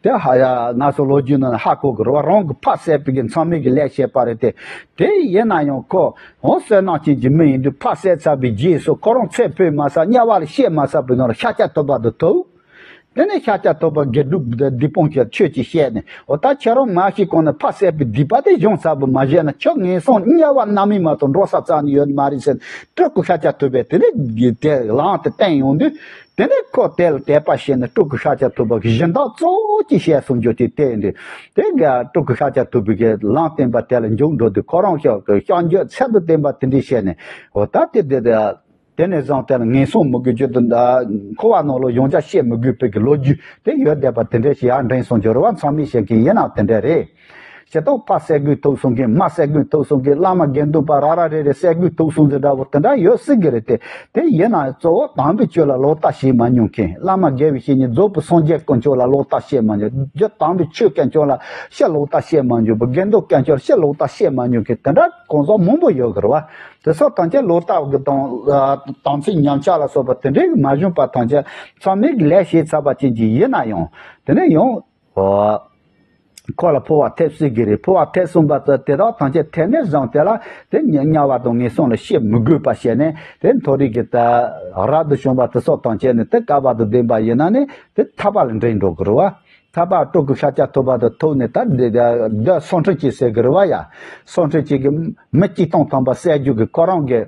དེ་ཧ་ཡ་ང་ཚོ་ལོ་རྒྱུས་ནང་ཧ་གོ་གི་རེད་བ། རང་གི་ཕ་བསད་པའི་གི་མཚམས་མེད་ཀྱི་ལས་བྱས་པ་རེད་དེ། དེ་ཡིན་ན་ཡང་ཁོ་འོ་བསོད་ནམས་ཅན་གྱི་མི་ཡིན་དུས། ཕ་བསད་ཚར་བའི་རྗེས་སུ་ཁོ་རང་ཚེ་འཕོས་མ་ཚད་དམྱལ་བ་ལ་གཤེགས་མ་ཚར་བའི་ནང་ལ་ཤཱཀྱ་ཐུབ་པ་དེ་ཐུག་དེ་ནས་ཤཱཀྱ་ཐུབ་པ་དགེ་སྒྲུབ་སྡིག་སྤོང་གི་ཆོས་ཅིག་བཤད་ནས། འོ་ད་ཁྱེད་རང་མ་ཤེས་གོང་ནས་ཕ་བསད་པའི་སྡིག་པ་དེ་སྦྱོང་ཚར་བ་མ་བྱས་ན་ཁྱོད་ངན་སོང་དམྱལ་བ་རྣམ་སྨིན་མ་གཏོགས་འགྲོ་ས་རྩ་ནས་ཡོད་མ་རེད་ཟེར། སྤྲུལ་སྐུ་ཤཱཀྱ་ཐུབ་པས་དེ་ནས་དེ་ལམ་དེ་བསྟན་ཡོང་དུས། དེ་ནས་ཁོ་དེ་ལ་དད་པ་བྱས་ནས་སྤྲུལ་སྐུ་ཤཱཀྱ་ཐུབ་པ་གི་སྦྱིན་བདག་གཙོ་བོ་ཅིག་བྱས་སོང་རྒྱུ་དེ་དེ་ཡིན་དུས། དེ་ག་སྤྲུལ་སྐུ་ཤཱཀྱ་ཐུབ་པའི་གི་ལམ་བསྟན་པ་དེ་ལ་འཇུག་འགྲོ་དུས། ཁོ་རང་ཤོག་གི་ཤོག་འགྱོད་ཚད་དུ་བསྟན་པ་དེ་འདྲ་བྱས་ནས། འོ་ད་དེ་དེ་དེ། དེ་ནས་བཟུང་དེ་ལ་ངན་སོང་མི་དགོས་རྒྱུ་དང་། འཁོར་བ་ནང་ལོགས་ཡང་བསྐྱར་སྐྱེ་མི་དགོས་པའི་གི་ལོ་རྒྱུས་དེ་ཡོད་བསྡད་པ་དེ་འདྲ་ཞིག་ཡར་འདྲེན་སོང་རྒྱུ་རེད་བ། མཚམས་མེད་བྱེད་མཁན་ཡིན་ནའང་དེ་འདྲ་རེད། སྤྱིར་བཏང་ཕ་བསད་དགོས་ཐུག་སོང་མཁན། མ་བསད་དགོས་ཐུག་སོང་མཁན། བླ་མ་དགེ་འདུན་པ་ར་ར་རེ་རེ་བསད་དགོས་ཐུག་སོང་ཟེར་འདྲ་པོ་དེ་འདྲ་ཡོད་སྲིད་གི་རེད་དེ། དེ་ཡིན་ནའང་གཙོ་བོ་དམ་པའི་ཆོས་ལ་ལོག་ལྟ་བྱེད་མ་མྱོང་མཁན། བླ་མ་དགེ་བའི་བཤེས་གཉེན་རྫོགས་པའི་སངས་རྒྱས་དཀོན་མཆོག་ལ་ལོག་ལྟ་བྱེད་མ་མྱོང་། རྒྱུ་དམ་པའི་ཆོས་དཀོན་མཆོག་ལ་ཕྱིར་ལོག་ལྟ་བྱེད་མ་མྱོང་བ། དགེ་འདུན་དཀོན་མཆོག་ལ་ཕྱིར་ལོག་ལྟ་བྱེད་མ་མྱོང་མཁན་དེ་འདྲ་གང་ཟག་མང་པོ་ཡོད་གི་རེད་བ། དེ་ཚོ་ཐམས་ཅད་ལོག་ལྟ་གི་དང་། ཨ། དམ་ཚིག་ཉམས་ཆག་ལ་སོགས་པ་དེ་འདྲའི་མ་བྱུང་བ་ཐམས་ཅད་མཚམས་མེད་ཀྱི་ལས་བྱས་ཚར་བ་ཅན་ཅིག་ཡིན་ན་ཡང་། དེ་ནས་ཡང་། ཨོ། ཁོ་ལ་འཕོ་བ་ཐེབས་སྲིད་ཀྱི་རེད། འཕོ་བ་ཐེབས་སོང་བ་དེ་དག་ཐམས་ཅད་ཐེབས་ནས་བཟུང་དེ་ལ་དེ་དམྱལ་བ་དང་ངན་སོང་ལ་སྐྱེ་མི་དགོས་པ་བྱས་ནས། དེ་མཐོ་རིས་ཀྱི་ད་རབ་ཏུ་བྱུང་བ་དེ་ཚོ་ཐམས་ཅད་ནི་དེ་བསྐལ་པ་དང་ལྡན་པ་ཡིན་ན་ནི་དེ་ཐར་པ་ལ་འདྲེན་འགྲོ་གི་རེད་བ། ཐར་པ་སྤྲུལ་སྐུ་ཤཱཀྱ་ཐུབ་པ་དང་ཐུག་ནས། ད་འདི་འདི་སུ་འཁྲུངས་ཀྱི་ཟེར་གི་རེད་བ་ཡ། སུ་འཁྲུངས་ཀྱི་གི་མི་གཅིག་སྟོང་ཐམ་པ་བསད་རྒྱུ་གི་ཁོ་རང་གི་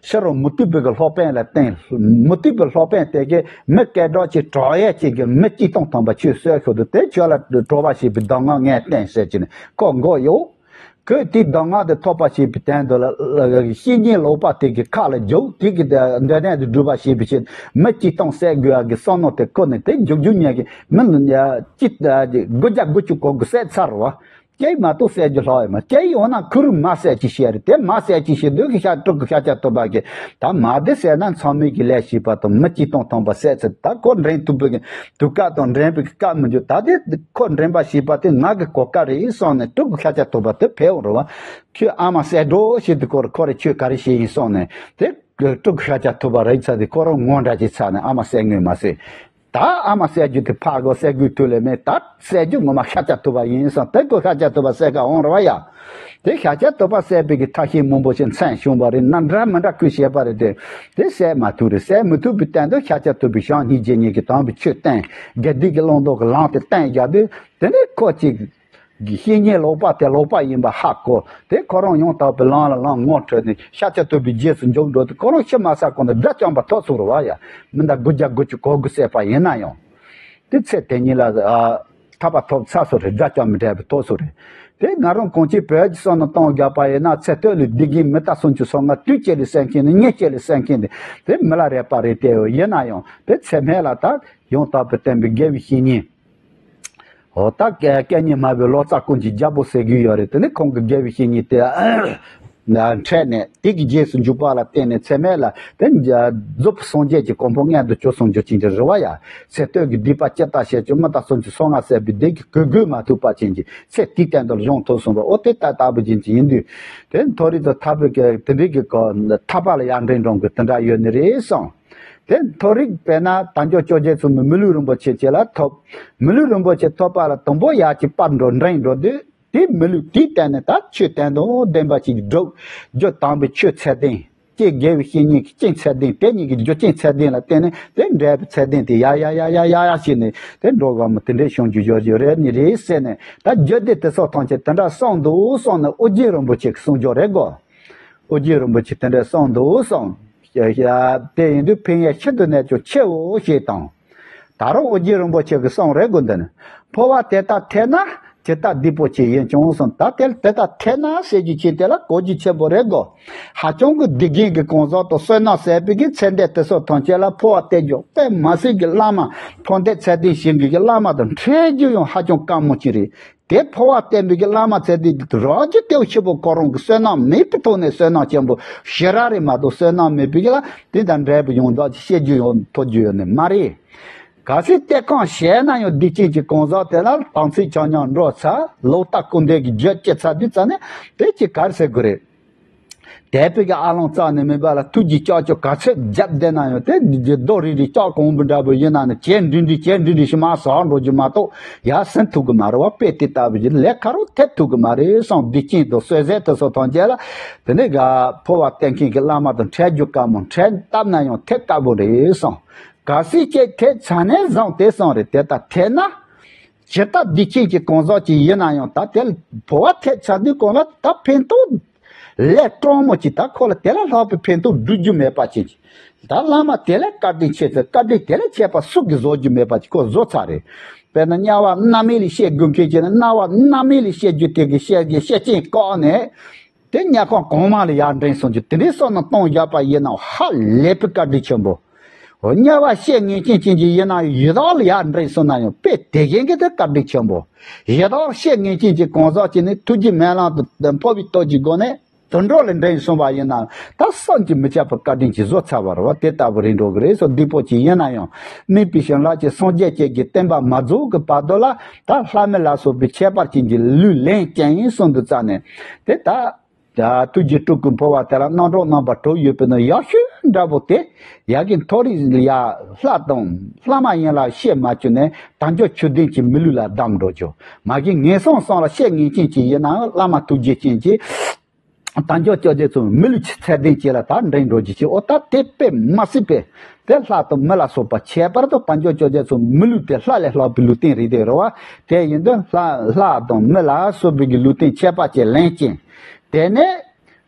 ཕྱི་རུ་མུ་སྟེགས་པའི་གི་སློབ་དཔོན་ལ་བསྟན། མུ་སྟེགས་པའི་སློབ་དཔོན་དེ་གིས་མི་སྐད་གྲགས་ཅིག་གྲགས་ཡས་ཅིག་གི་མི་གཅིག་སྟོང་ཐམ་པ་ཁྱོད་གསོད་ཤོག་དུས། དེ་ཁྱོད་ལ་གྲོགས་པོ་བྱེད་པའི་གདམས་ངག་ངས་བསྟན་ཟེར་གྱི་ནས་ཁོ་མགོ་གཡོགས། ཁོས་དེའི་གདམས་ངག་དེ་ཐོབ་པ་བྱེད་པའི་དོན་དུ་ལ་བཤེས་གཉེན་ལོག་པ་དེ་གི་ཁ་ལ་རྒྱུགས། དེ་གི་འདོད་དོན་དེ་སྒྲུབ་པ་བྱེད་པའི་ཕྱིར་མི་གཅིག་སྟོང་བསད་དགོས་ཡག་གི་བསམ་མནོ་དེ་ཁོ་ནས་དེ་རྒྱུག་རྒྱུག་ཉན་གི་མི་ལ་གཅིག་དགུ་བརྒྱ་དགུ་བཅུ་གོ་དགུ་བསད་ཚར་བ། སྐྱེས་མ་གཏོགས་བསད་རྒྱུ་ལྷག་ཡོད་མ། སྐྱེས་ཡོང་ན་ཁོ་རང་མ་བསད་ཅིག་བཤད་རེད། དེ་མ་བསད་ཅིག་བཤད་དུས་ཤ་སྤྲུལ་སྐུ་ཤཱཀྱ་ཐུབ་པ་གིས་ད་མ་དེ་བསད་ན་མཚམས་མེད་ཀྱི་ལས་བྱས་པ་དང་མི་གཅིག་སྟོང་ཐམ་པ་བསད་ཚར། ད་ཁོ་འདྲེན་ཐུབ་པའི་གི་དུས་སྐབས་དང་འདྲེན་པའི་གི་སྐབས་མི་འགྱུར། ད་དེ་ཁོ་འདྲེན་པ་བྱས་པ་དེ་ང་གི་གོ་སྐབས་རེད་བསམ་ནས་སྤྲུལ་སྐུ་ཤཱཀྱ་ཐུབ་པ་དེ་ཕེབས་འོང་རེད་བ། ཁྱོད་ཨ་མ་བསད་འགྲོ་བྱེད་དུས་ཁོ་རང་ཁོ་རང་ཁྱོད་ག་རེ་བྱེད་ཡིན་བསམ་ནས་དེ་སྤྲུལ་སྐུ་ཤཱཀྱ་ཐུབ་པ་རིག་ཚར་དུས་ཁོ་རང་ངོ་འདྲ་ཅིག་ཚ་ནས་ཨ་མ་བསད་དངོས་མ་བསད། ད་ཨ་མ་བསད་རྒྱུ་དེ་ཕར་གོ་བསད་དགོས་དུས་ལས་མེད། ད་བསད་རྒྱུ་ངོ་མ་ཤཱཀྱ་ཐུབ་པ་ཡིན་བསམ། དེ་ཁོ་ཤཱཀྱ་ཐུབ་པ་བསད་ག་འོང་རེད་བ་ཡ། དེ་ཤཱཀྱ་ཐུབ་པ་བསད་པའི་གི་ཐབས་ཤེས་མང་པོ་ཞིག་མཚན་བྱུང་བ་རེད། ན་འདྲ་མི་འདྲ་ཁོས་བྱས་པ་རེད་དེ། དེ་བསད་མ་ཐུབ་རེད། བསད་མི་ཐུབ་པའི་སྟེང་དུ་ཤཱཀྱ་ཐུབ་པའི་བྱམས་སྙིང་རྗེ་གཉིས་ཀྱིས་དམ་པའི་ཆོས་བསྟན། དགེ་སྡིག་གི་བླང་དོར་གྱི་ལམ་དེ་བསྟན་རྒྱག་དུས། དེ་ནས་ཁོ་གཅིག་གི་བཤེས་གཉེན་ལོག་པ་དེ་ལོག་པ་ཡིན་པ་ཧ་གོ། དེ་ཁོ་རང་ཡང་དག་པའི་ལམ་ལ་ལམ་ངོ་འཕྲོད་ནས་ཤཱཀྱ་ཐུབ་པའི་རྗེས་སུ་འཇུག་འགྲོ་དུས། ཁོ་རང་ཤི་མ་ཚར་གོང་དུ་དགྲ་བཅོམ་པ་ཐོབ་སོང་རེད་བ་ཡ། མི་ཟླ་དགུ་བརྒྱ་དགུ་བཅུ་གོ་དགུ་བསད་པ་ཡིན་ན་ཡང་། དེ་ཚེ་དེ་ཉིད་ལ་ཨ་ཐར་པ་ཐོབ་ཚར་སོང་རེད། དགྲ་བཅོམ་མི་འདྲ་བའི་ཐོབ་སོང་རེད། དེ་ང་རང་གང་ཅིའི་བོད་ཀྱི་བསམ་བློ་གཏོང་རྒྱག་པ་ཡིན་ན། ཚེ་སྟོད་ལས་སྡིག་གིས་མི་རྟ་སུམ་ཅུ་སོ་ལྔ། དུས་གཅིག་ལས་བསད་མཁན་ནི། ཉིན་གཅིག་ལས་བསད་མཁན་དེ་དེ་མི་ལ་རས་པ་རེད་དེ། ཡིན་ན་ཡང་དེ་ཚེ་སྨད་ལ་ད་ཡང་དག་པའི་བསྟན་པའི་དགེ་བའི་བཤེས་གཉེན། འོ་ད་སྐད་སྙན་སྨྲ་བའི་ལོ་ཙཱ་ཀུན་གྱི་རྒྱལ་པོ་ཟེར་གྱི་ཡོད་རེད། དེ་ནི་ཁོང་གི་དགེ་བའི་བཤེས་གཉེན་དེ་འཕྲད་ནས། དེ་གི་རྗེས་སུ་འཇུག་པ་ལ་བརྟེན་ནས་ཚེ་སྨད་ལ་དེ་རྫོགས་པའི་སངས་རྒྱས་ཀྱི་གོ་འཕང་མངོན་དུ་གྱུར་སོང་རྒྱུ་ཅན་གྱི་རེད་བ་ཡ། ཚེ་སྟོད་ཀྱི་སྡིག་པ་ཅི་ལྟར་བཤད་ཀྱང་། མི་རྟ་སུམ་ཅུ་སོ་ལྔ་བསད་པའི་སྡིག་གིས་གོས་གོས་མ་ཐུབ་པ་ཅན་གྱི་ཚེ་དེའི་སྟེང་དུ་བྱུང་ཐུབ་སོང་བ། འོ་དེ་ལྟ་ལྟ་བུ་ཅན་གྱི་ཡིན་དུས། དེ་མཐོ་རིས་དང་ཐར་པའི་གི་དེ་འདྲའི་གི་གོ་ཐར་པ་ལ་ཡར་འདྲེན་འགྲོ་གི་དེ་འདྲ་ཡོད་ནི་རེད་བསམ། དེ་མཐོ་རིས་དཔེར་ན་དལ་འབྱོར་བཅོ་བརྒྱད་མཚུངས་མི་མི་ལུས་རིན་པོ་ཆེ་ཅིག་ལ་ཐོབ། མི་ལུས་རིན་པོ་ཆེ་ཐོབ་པ་ལ་དང་པོ་ཡར་གྱི་པར་འགྲོ་འདྲེན་འགྲོ་དུས། དེ་མི་ལུས་དེའི་སྟེང་ནས་ད་ཆོས་བསྟན་དང་ལྡན་པ་ཅིག་སྒྲུབ། རྒྱུ་དམ་པའི་ཆོས་ཚད་ལྡན། ཀྱེ་དགེ་བའི་བཤེས་གཉེན་གྱི་སྤྱན་ཚད་ལྡན། དེ་གཉིས་ཀྱི་རྒྱུ་རྐྱེན་ཚད་ལྡན་ལ་བརྟེན་ནས་དེ་འབྲས་བུ་ཚད་ལྡན་དེ་ཡ་ཡ་ཡ་ཡ་ཡ་ཡ་བྱས་ནས་དེ་འགྲོ་བ་མི་དེ་འདྲའི་བྱུང་རྒྱུ་ཡོད་རྒྱུ་རེད་ནི་རེད་ཟེར་ནས། ད་རྒྱུ་དེ་དེ་སོགས་ཐམས་ཅད་དེ་འདྲ་གསུངས་འདུག་གསུངས་ནས་ཨོ་རྒྱན་རིན་པོ་ཆེ་གི་གསུང་རྒྱུ་རེད་གོ། ཨོ་རྒྱན་རིན་པོ་ཆེ་དེ་འདྲ་གསུངས་འདུག་གསུངས། ཡ་ཡ། དེ་ཡིན་དུས་ཕན་ཡོན་ཤིན་ཏུ་ནས་ཀྱང་ཆེའོ་ཞེས་དང་། ད་རུང་ཨོ་རྒྱན་རིན་པོ་ཆེ་གི་གསུང་རེད་གོ། འདི་ནི་འཕོ་བ་དེ་ལྟར་ཐལ་ན་ཇི་ལྟར་བདེ་པོ་ཅིག་ཡིན་ཀྱང་གསུངས། ད་དེ་དེ་ལྟར་ཐལ་ན་ཟེར་རྒྱུ་ཅིག་དེ་ལ་གོ་རྒྱུ་ཆེན་པོ་རེད་གོ། ཧ་ཅང་གི་སྡིག་རྒན་གྱི་གང་ཟག་དང་བསོད་ནམས་ཟད་པའི་གི་ཚེ་འདས་དེ་ཚོ་ཐམས་ཅད་ལ་འཕོ་བ་སྟེར་རྒྱུ་དཔེ་མ་སྲིད་ཀྱི་བླ་མ། འཕོ་འདོད་ཚད་ལྡན་ཞིག་གི་བླ་མ་དང་འཕྲད་རྒྱུ་ཡང་ཧ་ཅང་དཀའ་མོ་ཅིག་རེད། དེ་འཕོ་བ་བསྟན་པའི་གི་བླ་མ་ཚད་ལྡན་དེ་རང་རྒྱུད་དེའུ་ཆེན་པོ་ཁོ་རང་གི་བསོད་ནམས་མེད་པའི་ཐོག་ནས་བསོད་ནམས་ཆེན་པོ་ཞེ་དྲག་རེད་མ་གཏོགས། བསོད་ནམས་མེད་པའི་གི་ལ་དེ་དང་འབྲས་བུ་ཡང་དག་ཅིག་བཤད་རྒྱུ་ཡང་ཐོབ་རྒྱུ་ཡོད་ནི་མ་རེད། གལ་སྲིད་དེ་གང་བྱས་ན་ཡང་སྡིག་ཅན་གྱི་གང་ཟག་དེ་ལ་དམ་ཚིག་ཆ་མཉམ་འགྲོ་ཚར། ལོག་ལྟ་སྐུར་འདེབས་ཀྱི་རྒྱུ་སྐྱེ་ཚར་དུས་ཙམ་ནས་དེ་ཅིག་ག་རེ་ཟེར་དགོས་རེད། དད་པའི་གི་ཨ་ལོང་རྩ་ནས་མེད་པ་ལ་ཐུགས་ཀྱི་ལྕགས་ཀྱོག་ག་ཚོད་བརྒྱབ་བསྡད་ན་ཡང་དེ་འདི་རྡོ་རིལ་རིལ་ལྕགས་གང་བུ་འདྲ་པོ་ཡིན་ན་ནི་བྱས་འདྲི་འདྲི་བྱས་འདྲི་འདྲི་ཞིག་མར་ཟག་འགྲོ་རྒྱུ་མ་གཏོགས་ཡར་སོན་ཐུབ་གི་མ་རེད་བ། དཔེ་དེ་ལྟ་བུ་ཞིག་ལས་ཁ་རོག་ཐེབས་ཐུབ་གི་མ་རེད་བསམ། སྡིག་ཅན་དང་བསོད་ཟད་དེ་ཚོ་ཐམས་ཅད་ལ་དེ་ནས་ག་འཕོ་བ་བསྟན་མཁན་གྱི་བླ་མ་དང་འཕྲད་རྒྱུ་དཀའ་མོ། འཕྲད་བཏབ་ན་ཡང་ཐེབས་དཀའ་པོ་རེད་བསམ། གལ་སྲིད་ཅིག་ཐེབས་ཚར་ནས་བཟུང་དེ་སོང་རེད། དེ་ལྟར་ཐལ་ན། ཇི་ལྟར་སྡིག་ཅན་གྱི་གང་ཟག་ཅིག་ཡིན་ན་ཡང་ད་དེ་འཕོ་བ་ཐེབས་ཚར་དུས་གང་ལ་ད་ཕན་ཐོགས་ལས་སྤྲང་མོ་ཅིག་ད་ཁོ་ལ་དེ་ལས་ལྷག་པའི་ཕན་ཐོགས་སྒྲུབ་རྒྱུ་མེད་པ་ཅན་ཅིག་ད་བླ་མ་དེ་ལས་བཀའ་དྲིན་ཆེ་ཚེ་བཀའ་དྲིན་དེ་ལས་ཆེ་བ་སུ་གིས་བཟོ་རྒྱུ་མེད་པ་ཅིག་ཁོ་བཟོ་ཚར་རེད། དཔེར་ན་དམྱལ་བ་མནར་མེད་ལས་བཤད་དགོས་མཁན་ཅིག་ན་དམྱལ་བ་མནར་མེད་ལས་བཤད་རྒྱུ་དེ་གི་བཤད་རྒྱུ་བཤད་རྐྱེན་བཀག་ནས། དེ་དམྱལ་ཁམས་གོང་མ་ལ་ཡར་འདྲེན་སོང་རྒྱུ་དེ་འདྲའི་བསོད་ནམས་གཏོང་བཞག་པ་ཡིན་ན་ཧ་ལས་པའི་བཀའ་དྲིན་ཆེན་པོ། དམྱལ་བ་བཤད་ངེས་ཅན་ཅན་གྱི་ཡིན་ན་ཡང་ཡི་དྭགས་ལ་ཡར་འདྲེན་སོང་ན་ཡང་དཔེ་དེ་བཞིན་གྱི་དེ་བཀའ་དྲིན་ཆེན་པོ། ཡི་དྭགས་བཤད་ངེས་ཅན་གྱི་གང་ཟག་ཅིག་ནི་ཐུགས་རྗེ་མེ་ལྷ་དང་འཕོ་བའི་སྟོབས་ཀྱི་སྒོ་ནས་དུད་འགྲོ་ལ་འདྲེན་སོང་བ་ཡིན་ན་ད་བསམ་གྱིས་མི་ཁྱབ་པའི་བཀའ་དྲིན་གྱིས་བཟོ་ཚར་བ་རེད་བ། དེ་ལྟ་བུ་རེད་འགྲོ་གི་རེད་སོ། བདེ་པོ་ཅིག་ཡིན་ན་ཡང་དམིགས་པའི་བྱིན་རླབས་ཀྱི་སངས་རྒྱས་བཅས་ཀྱི་བསྟན་པ་མ་རྫོགས་ཀྱི་བར་དུ་ལ་ད་ལྷ་མི་ལ་སོགས་པའི་ཁྱད་པར་ཅན་གྱི་ལུས་ལེན་ཅན་གསུངས་འདུག་ཙང་ནས་དེ་ད། ཐུགས་རྗེ་སྤྲུལ་སྐུ་འཕོ་བ་དེ་ལ་རྣམ་གྲངས་རྣམ་པ་དྲུག་ཡོད་པའི་ནང་ཡག་ཤོས་འདྲ་པོ་དེ་ཡ་གི་མཐོ་རིས་ལ་ཡ་ལྷ་དང་ལྷ་མ་ཡིན་ལ་བཤད་མ་བཅུག་ནས་དལ་འབྱོར་ཆོས་ལྡན་གྱི་མི་ལུས་ལ་བསྡམས་འགྲོ་རྒྱུ། མ་གི་ངན་སོང་གསུམ་ལ་བཤད་ངེས་ཅན་གྱི་ཡིན་ནའང་བླ་མ་ཐུགས་རྗེ་ཅན་གྱིས་དལ་འབྱོར་ཅོག་ཅེ་ཚོ་མི་ལུས་ཆེ་ཚད་ལྡན་གྱི་ལ་ད་འདྲེན་འགྲོ་རྒྱུ་ཅིག་འོ་ད་དེ་དཔེ་མ་སྲིད་པས། དེ་ལྷ་དང་མི་ལ་སོགས་པ་ཁྱད་པར་དུ་དལ་འབྱོར་ཅོག་ཅེ་ཚོ་མི་ལུས་དེ་ལྷ་ལས་ལྷག་པའི་ལུས་རྟེན་རེད་དེ་རེད་བ། དེ་ཡིན་དུས་ལྷ་ལྷ་དང་མི་ལ་སོགས་པའི་གི་ལུས་རྟེན་ཁྱད་པར་ཅན་ལེན་ཅིང་། དེ་ནས་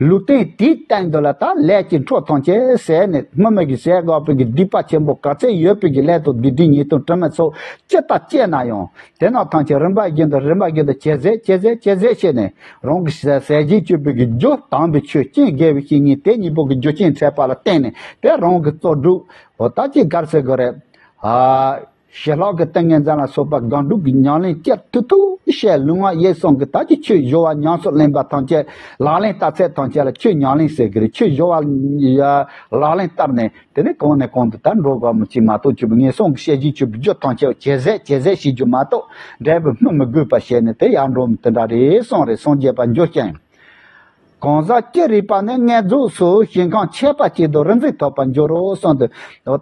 ལུས་རྟེན་དེའི་སྟེང་དུ་ལ་ད་ལས་ཀྱི་འཕྲོ་ཐམས་ཅད་ཟད་ནས་སྔོན་མ་གི་ཟད་དགོས་པའི་གི་སྡིག་པ་ཆེན་པོ་ག་ཚད་ཡོད་པའི་གི་ལས་དང་སྡིག་སྒྲིབ་ཉེས་ལྟུང་དྲི་མ་ཚོགས་ཅི་ལྟར་སྐྱེས་ན་ཡང་དེ་རྣམས་ཐམས་ཅད་རིམ་པ་བཞིན་དུ་རིམ་པ་བཞིན་དུ་ཇེ་ཟད་ཇེ་ཟད་ཇེ་ཟད་བྱས་ནས་རང་གི་ཟད་ཟད་བྱེད་སྤྱོད་པའི་གི་རྒྱུ་དམ་པའི་ཆོས་ཅན་དགེ་བའི་བཤེས་གཉེན་དེ་གཉིས་པོ་གི་རྒྱུ་རྐྱེན་འཕྲད་པ་ལ་བརྟེན་ནས་དེ་རང་གི་རྩོལ་སྒྲུབ་འོ་ད་ཅི་གར་ཟེར་དགོས་རེད། ཨ། ཞི་ལྷག་གི་ཏིང་ངེ་འཛིན་ལ་སོགས་པ་སྒོམ་སྒྲུབ་ཀྱི་ཉམས་ལེན་བསྐྱར་ཐུབ་ཐུབ་བཤད་ལུང་བ་ཡེ་གསུམ་གྱི་ད་ཀྱི་ཆོས་སྦྱོར་བ་ཉམས་སུ་ལེན་པ་ཐམས་ཅད་ལག་ལེན་བསྟར་ཚད་ཐམས་ཅད་ལ་ཆོས་ཉམས་ལེན་ཟེར་གི་རེད། ཆོས་སྦྱོར་བ་ལག་ལེན་བསྟར་ནས་དེ་ནས་གོང་ནས་གོང་དུ་ད་འགྲོ་དགོས་མི་གཅིག་མ་གཏོགས་ཆོས་ངན་སོང་གི་བཤད་བཞིན་ཆོས་པའི་རྒྱུ་ཐམས་ཅད་ཇེ་ཟད་ཇེ་ཟད་བྱེད་རྒྱུ་མ་གཏོགས་འབྲས་བུ་སྨིན་མི་དགོས་པ་བྱས་ནས་དེ་ཡར་འགྲོ་མི་དེ་འདྲ་རེད་གསུངས་རེད། སངས་རྒྱས་པ་འགྱུར་ཞིང་། གང་ཟག་ཅི་རིགས་པ་ནི་མངོན་རྫོགས་སུ་ཞིང་ཁམས་ཁྱད་པར་ཅན་དུ་རིག་འཛིན་ཐོབ་པར་འགྱུར་རོ་གསུངས་ཏེ།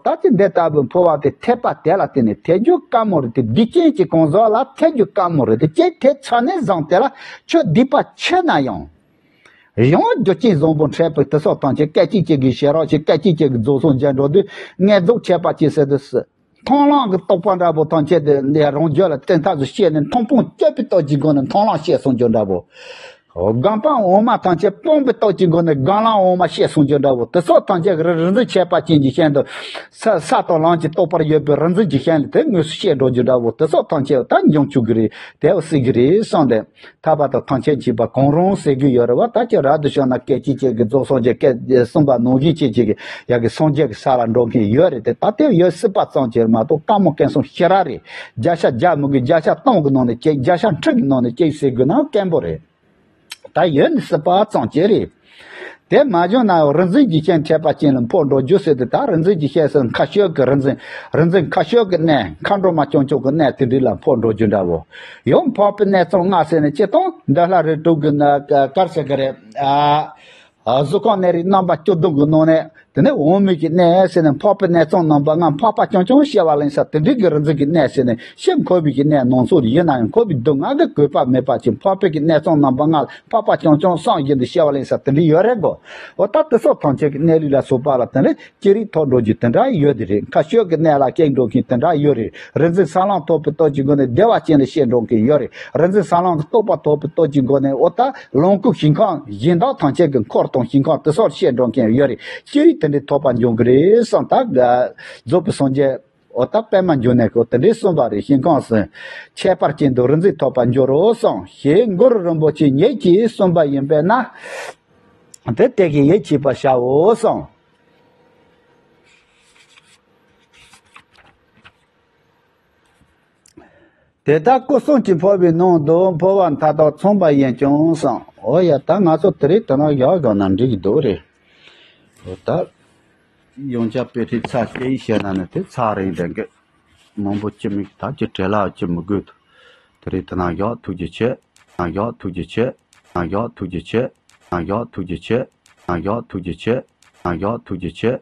ད་ཅི་འདི་ལྟ་བུའི་འཕོ་བ་དེ་ཐེབས་པ་དེ་ལ་བརྟེན་ནས་ཐེབས་རྒྱུ་དཀའ་མོ་རེད་དེ། སྡིག་ཅན་གྱི་གང་ཟག་ལ་ཐེབས་རྒྱུ་དཀའ་མོ་རེད་དེ། ཅི་ཐེབས་ཚར་ནས་བཟུང་དེ་ལ་ཁྱོད་སྡིག་པ་ཆེ་ན་ཡང་། ཡང་རྒྱུ་རྐྱེན་བཟང་པོ་འཕྲད་པའི་དེ་སོགས་དང་བཅས་སྐད་ཅིག་གཅིག་གིས་ཞེ་རག་ཅིག་སྐད་ཅིག་གཅིག་གིས་རྫོགས་སངས་རྒྱས་འགྲོ་དུས་མངོན་རྫོགས་ཁྱད་པར་ཅན་ཟེར་དུས། མཐོང་ལམ་གྱི་རྟོགས་པ་འདྲ་པོ་ཐམས་ཅད་དེ་འདི་རང་རྒྱུད་ལ་བཙན་ཐབས་སུ་སྐྱེས་ནས་མཐོང་སྤང་སྤྱོད་པའི་སྟོབས་ཀྱི་སྒོ་ནས་མཐོང་ལམ་སྐྱེས་སོང་རྒྱུ་འདྲ་པོ། སྒོམ་སྤང་འོག་མ་ཐམས་ཅད་སྤངས་པའི་སྟོབས་ཀྱི་སྒོ་ནས་སྒོམ་ལམ་འོག་མ་སྐྱེས་སོང་རྒྱུ་འདྲ་པོ། དེ་སོགས་ཐམས་ཅད་ཀྱི་རིག་འཛིན་ཁྱད་པར་ཅན་གྱི་ཞིང་དུ་ས་ས་དང་ལམ་གྱི་རྟོགས་པར་ཡོད་པའི་རིག་འཛིན་གྱི་ཞིང་ལ་དེ་དངོས་སུ་སྐྱེས་འགྲོ་རྒྱུ་འདྲ་པོ། དེ་སོགས་ཐམས་ཅད་ད་འབྱུང་བཅུག་གི་རེད། དེ་བ་སྲིད་ཀྱི་རེད་གསུངས་ཏེ། ཐར་པ་དང་ཐམས་ཅད་མཁྱེན་པ་གང་རུང་ཟེར་གྱི་ཡོད་རེད་བ། ད་ཁྱེད་རབ་ཏུ་བྱུང་ན་སྐད་ཅིག་གཅིག་གིས་རྫོགས་སངས་རྒྱས་སྐད་གསུངས་པ་ནང་བཞིན་ཅིག་ཅིག་གིས་ཡ་གི་སངས་རྒྱས་ཀྱི་ས་ལ་འགྲོ་མཁན་ཡོད་རེད་དེ། ད་དེ་ཡོད་སྲིད་པ་ཙམ་གྱིས་མ་གཏོགས་དཀའ་མོ་སྐད་གསུམ་ཞེ་དྲག་རེད། བརྒྱ་ཆ་བརྒྱ་མི་དགོས། བརྒྱ་ཆ་སྟོང་གི་ནང་ནས་སྐྱེ། བརྒྱ་ཆ་ཁྲི་གི་ནང་ནས་སྐྱེ་ཟེར་དགོས་ན་སྐད་པོ་རེད། ད་ཡོད་ནི་སྲིད་པ་ཙམ་གྱིས་རེད། དེ་མ་བྱུང་ན་རིག་འཛིན་གྱི་སྤྱན་ཐེབས་པ་ཅན་ལ་འཕོ་འགྲོ་རྒྱུ་ཟེར་དེ། ད་རིག་འཛིན་གྱི་སྤྱན་ཟེར་མཁའ་སྤྱོད་ཀྱི་རིག་འཛིན། རིག་འཛིན་མཁའ་སྤྱོད་ཀྱི་གནས། མཁའ་འགྲོ་མ་སྐྱོང་ཆོག་གི་གནས་དེ་འདྲ་ལ་འཕོ་འགྲོ་རྒྱུ་འདྲ་བོ། ཡང་འཕགས་པའི་གནས་ཚང་ལྔ་ཟེར་ནས་སྤྱིར་བཏང་འདི་ལྷ་རིགས་དྲུག་གི་ན་ག་གར་ཟེར་གི་རེད། ཨ། གཟུགས་ཁམས་གནས་རིགས་རྣམ་པ་བཅུ་བདུན་གྱི་ནང་ནས། དེ་ནས་འོག་མིན་གྱི་གནས་ཟེར་ནས་འཕགས་པའི་གནས་ཚང་རྣམ་པ་ལྔ་འཕགས་པ་རྐྱང་རྐྱང་བྱེ་བ་ལེན་ས་དེ་འདྲའི་གི་རིག་འཛིན་གྱི་གནས་ཟེར་ནས་ཕྱིར་འཁོར་བའི་གི་གནས་ནང་ཚུད་ཡིན་ན་ཡང་འཁོར་བའི་སྡུག་བསྔལ་གྱི་གོས་པ་མེད་པ་ཅིག་འཕགས་པའི་གི་གནས་ཚང་རྣམ་པ་ལྔ་ལ་འཕགས་པ་རྐྱང་རྐྱང་སངས་རྒྱས་འདི་བྱེ་བ་ལེན་ས་དེ་འདྲའི་ཡོད་རེད་གོ། འོ་ད་དེ་སོགས་ཐམས་ཅད་ཀྱི་གནས་ལུགས་ལ་སོགས་པ་ལ་བརྟེན་ནས་ཅི་རིགས་ཐོབ་འགྲོ་རྒྱུ་དེ་འདྲ་ཡོད་དེ་རེད། མཁའ་སྤྱོད་ཀྱི་གནས་ལ་སྐྱེ་འགྲོ་མཁན་དེ་འདྲ་ཡོད་རེད། རིག་འཛིན་ས་ལམ་ཐོབ་པའི་སྟོབས་ཀྱི་སྒོ་ནས་བདེ་བ་ཅན་ལ་སྐྱེ་འགྲོ་མཁན་ཡོད་རེད། རིག་འཛིན་ས་ལམ་གྱི་རྟོགས་པ་ཐོབ་པའི་སྟོབས་ཀྱི་སྒོ་ནས་འོ་ད་ལོངས་སྐུ་ཞིང་ཁམས་གཞན་དག་ཐམས་ཅད་ཀྱི་འཁོར་དང་ཞིང་ཁམས་དེ་སོགས་སྐྱེ་འགྲོ་མཁན་ཡོད་རེད། ཅི་རིགས་དེ་འདྲའི་ཐོབ་པ་འབྱུང་གི་རེད་བསམ། ད་རྫོགས་པའི་སངས་རྒྱས་འོ་ད་པད་མ་འབྱུང་གནས་ཀྱིས་དེ་འདྲའི་གསུངས་པ་རེད། ཞིང་ཁམས་སུ་ཁྱད་པར་ཅན་དུ་རིག་འཛིན་ཐོབ་པར་འགྱུར་རོ་གསུངས། ཞེས་གུ་རུ་རིན་པོ་ཆེ་ཉིད་ཀྱིས་གསུངས་པ་ཡིན་པས་ན། དེ་དེ་གིས་ཡིད་ཆེས་པར་བྱའོ་གསུངས། དེ་ལྟར་སྐུ་གསུམ་གྱི་འཕོ་བའི་ནང་དུ་འཕོ་བ་མཐའ་དག་མཚུངས་པ་ཡིན་ཀྱང་གསུངས། འོ་ཡ། ད་ང་ཚོ་དེ་རིང་དེ་ན་བཞག་བཞག་ན་འགྲིག་གི་འདུག་རེད། འོ་ད་ཡང་བསྐྱར་དཔེ་ཁྲིད་ཚར་སྐད་ཡིག་བཤད་ན་ནི་དེ་ཚར་རིང་དེ་གི་མང་པོ་ཅི་མིག་ད་ཅི་བྲེལ་ལ་ཅི་མི་དགོས་འདུག། དེ་རིང་དེ་ན་བཞག། ཐུགས་རྗེ་ཆེ། ན་བཞག། ཐུགས་རྗེ་ཆེ། ན་བཞག། ཐུགས་རྗེ་ཆེ། ན་བཞག། ཐུགས་རྗེ་ཆེ། ན་བཞག། ཐུགས་རྗེ་ཆེ། ན་བཞག། ཐུགས་རྗེ་ཆེ།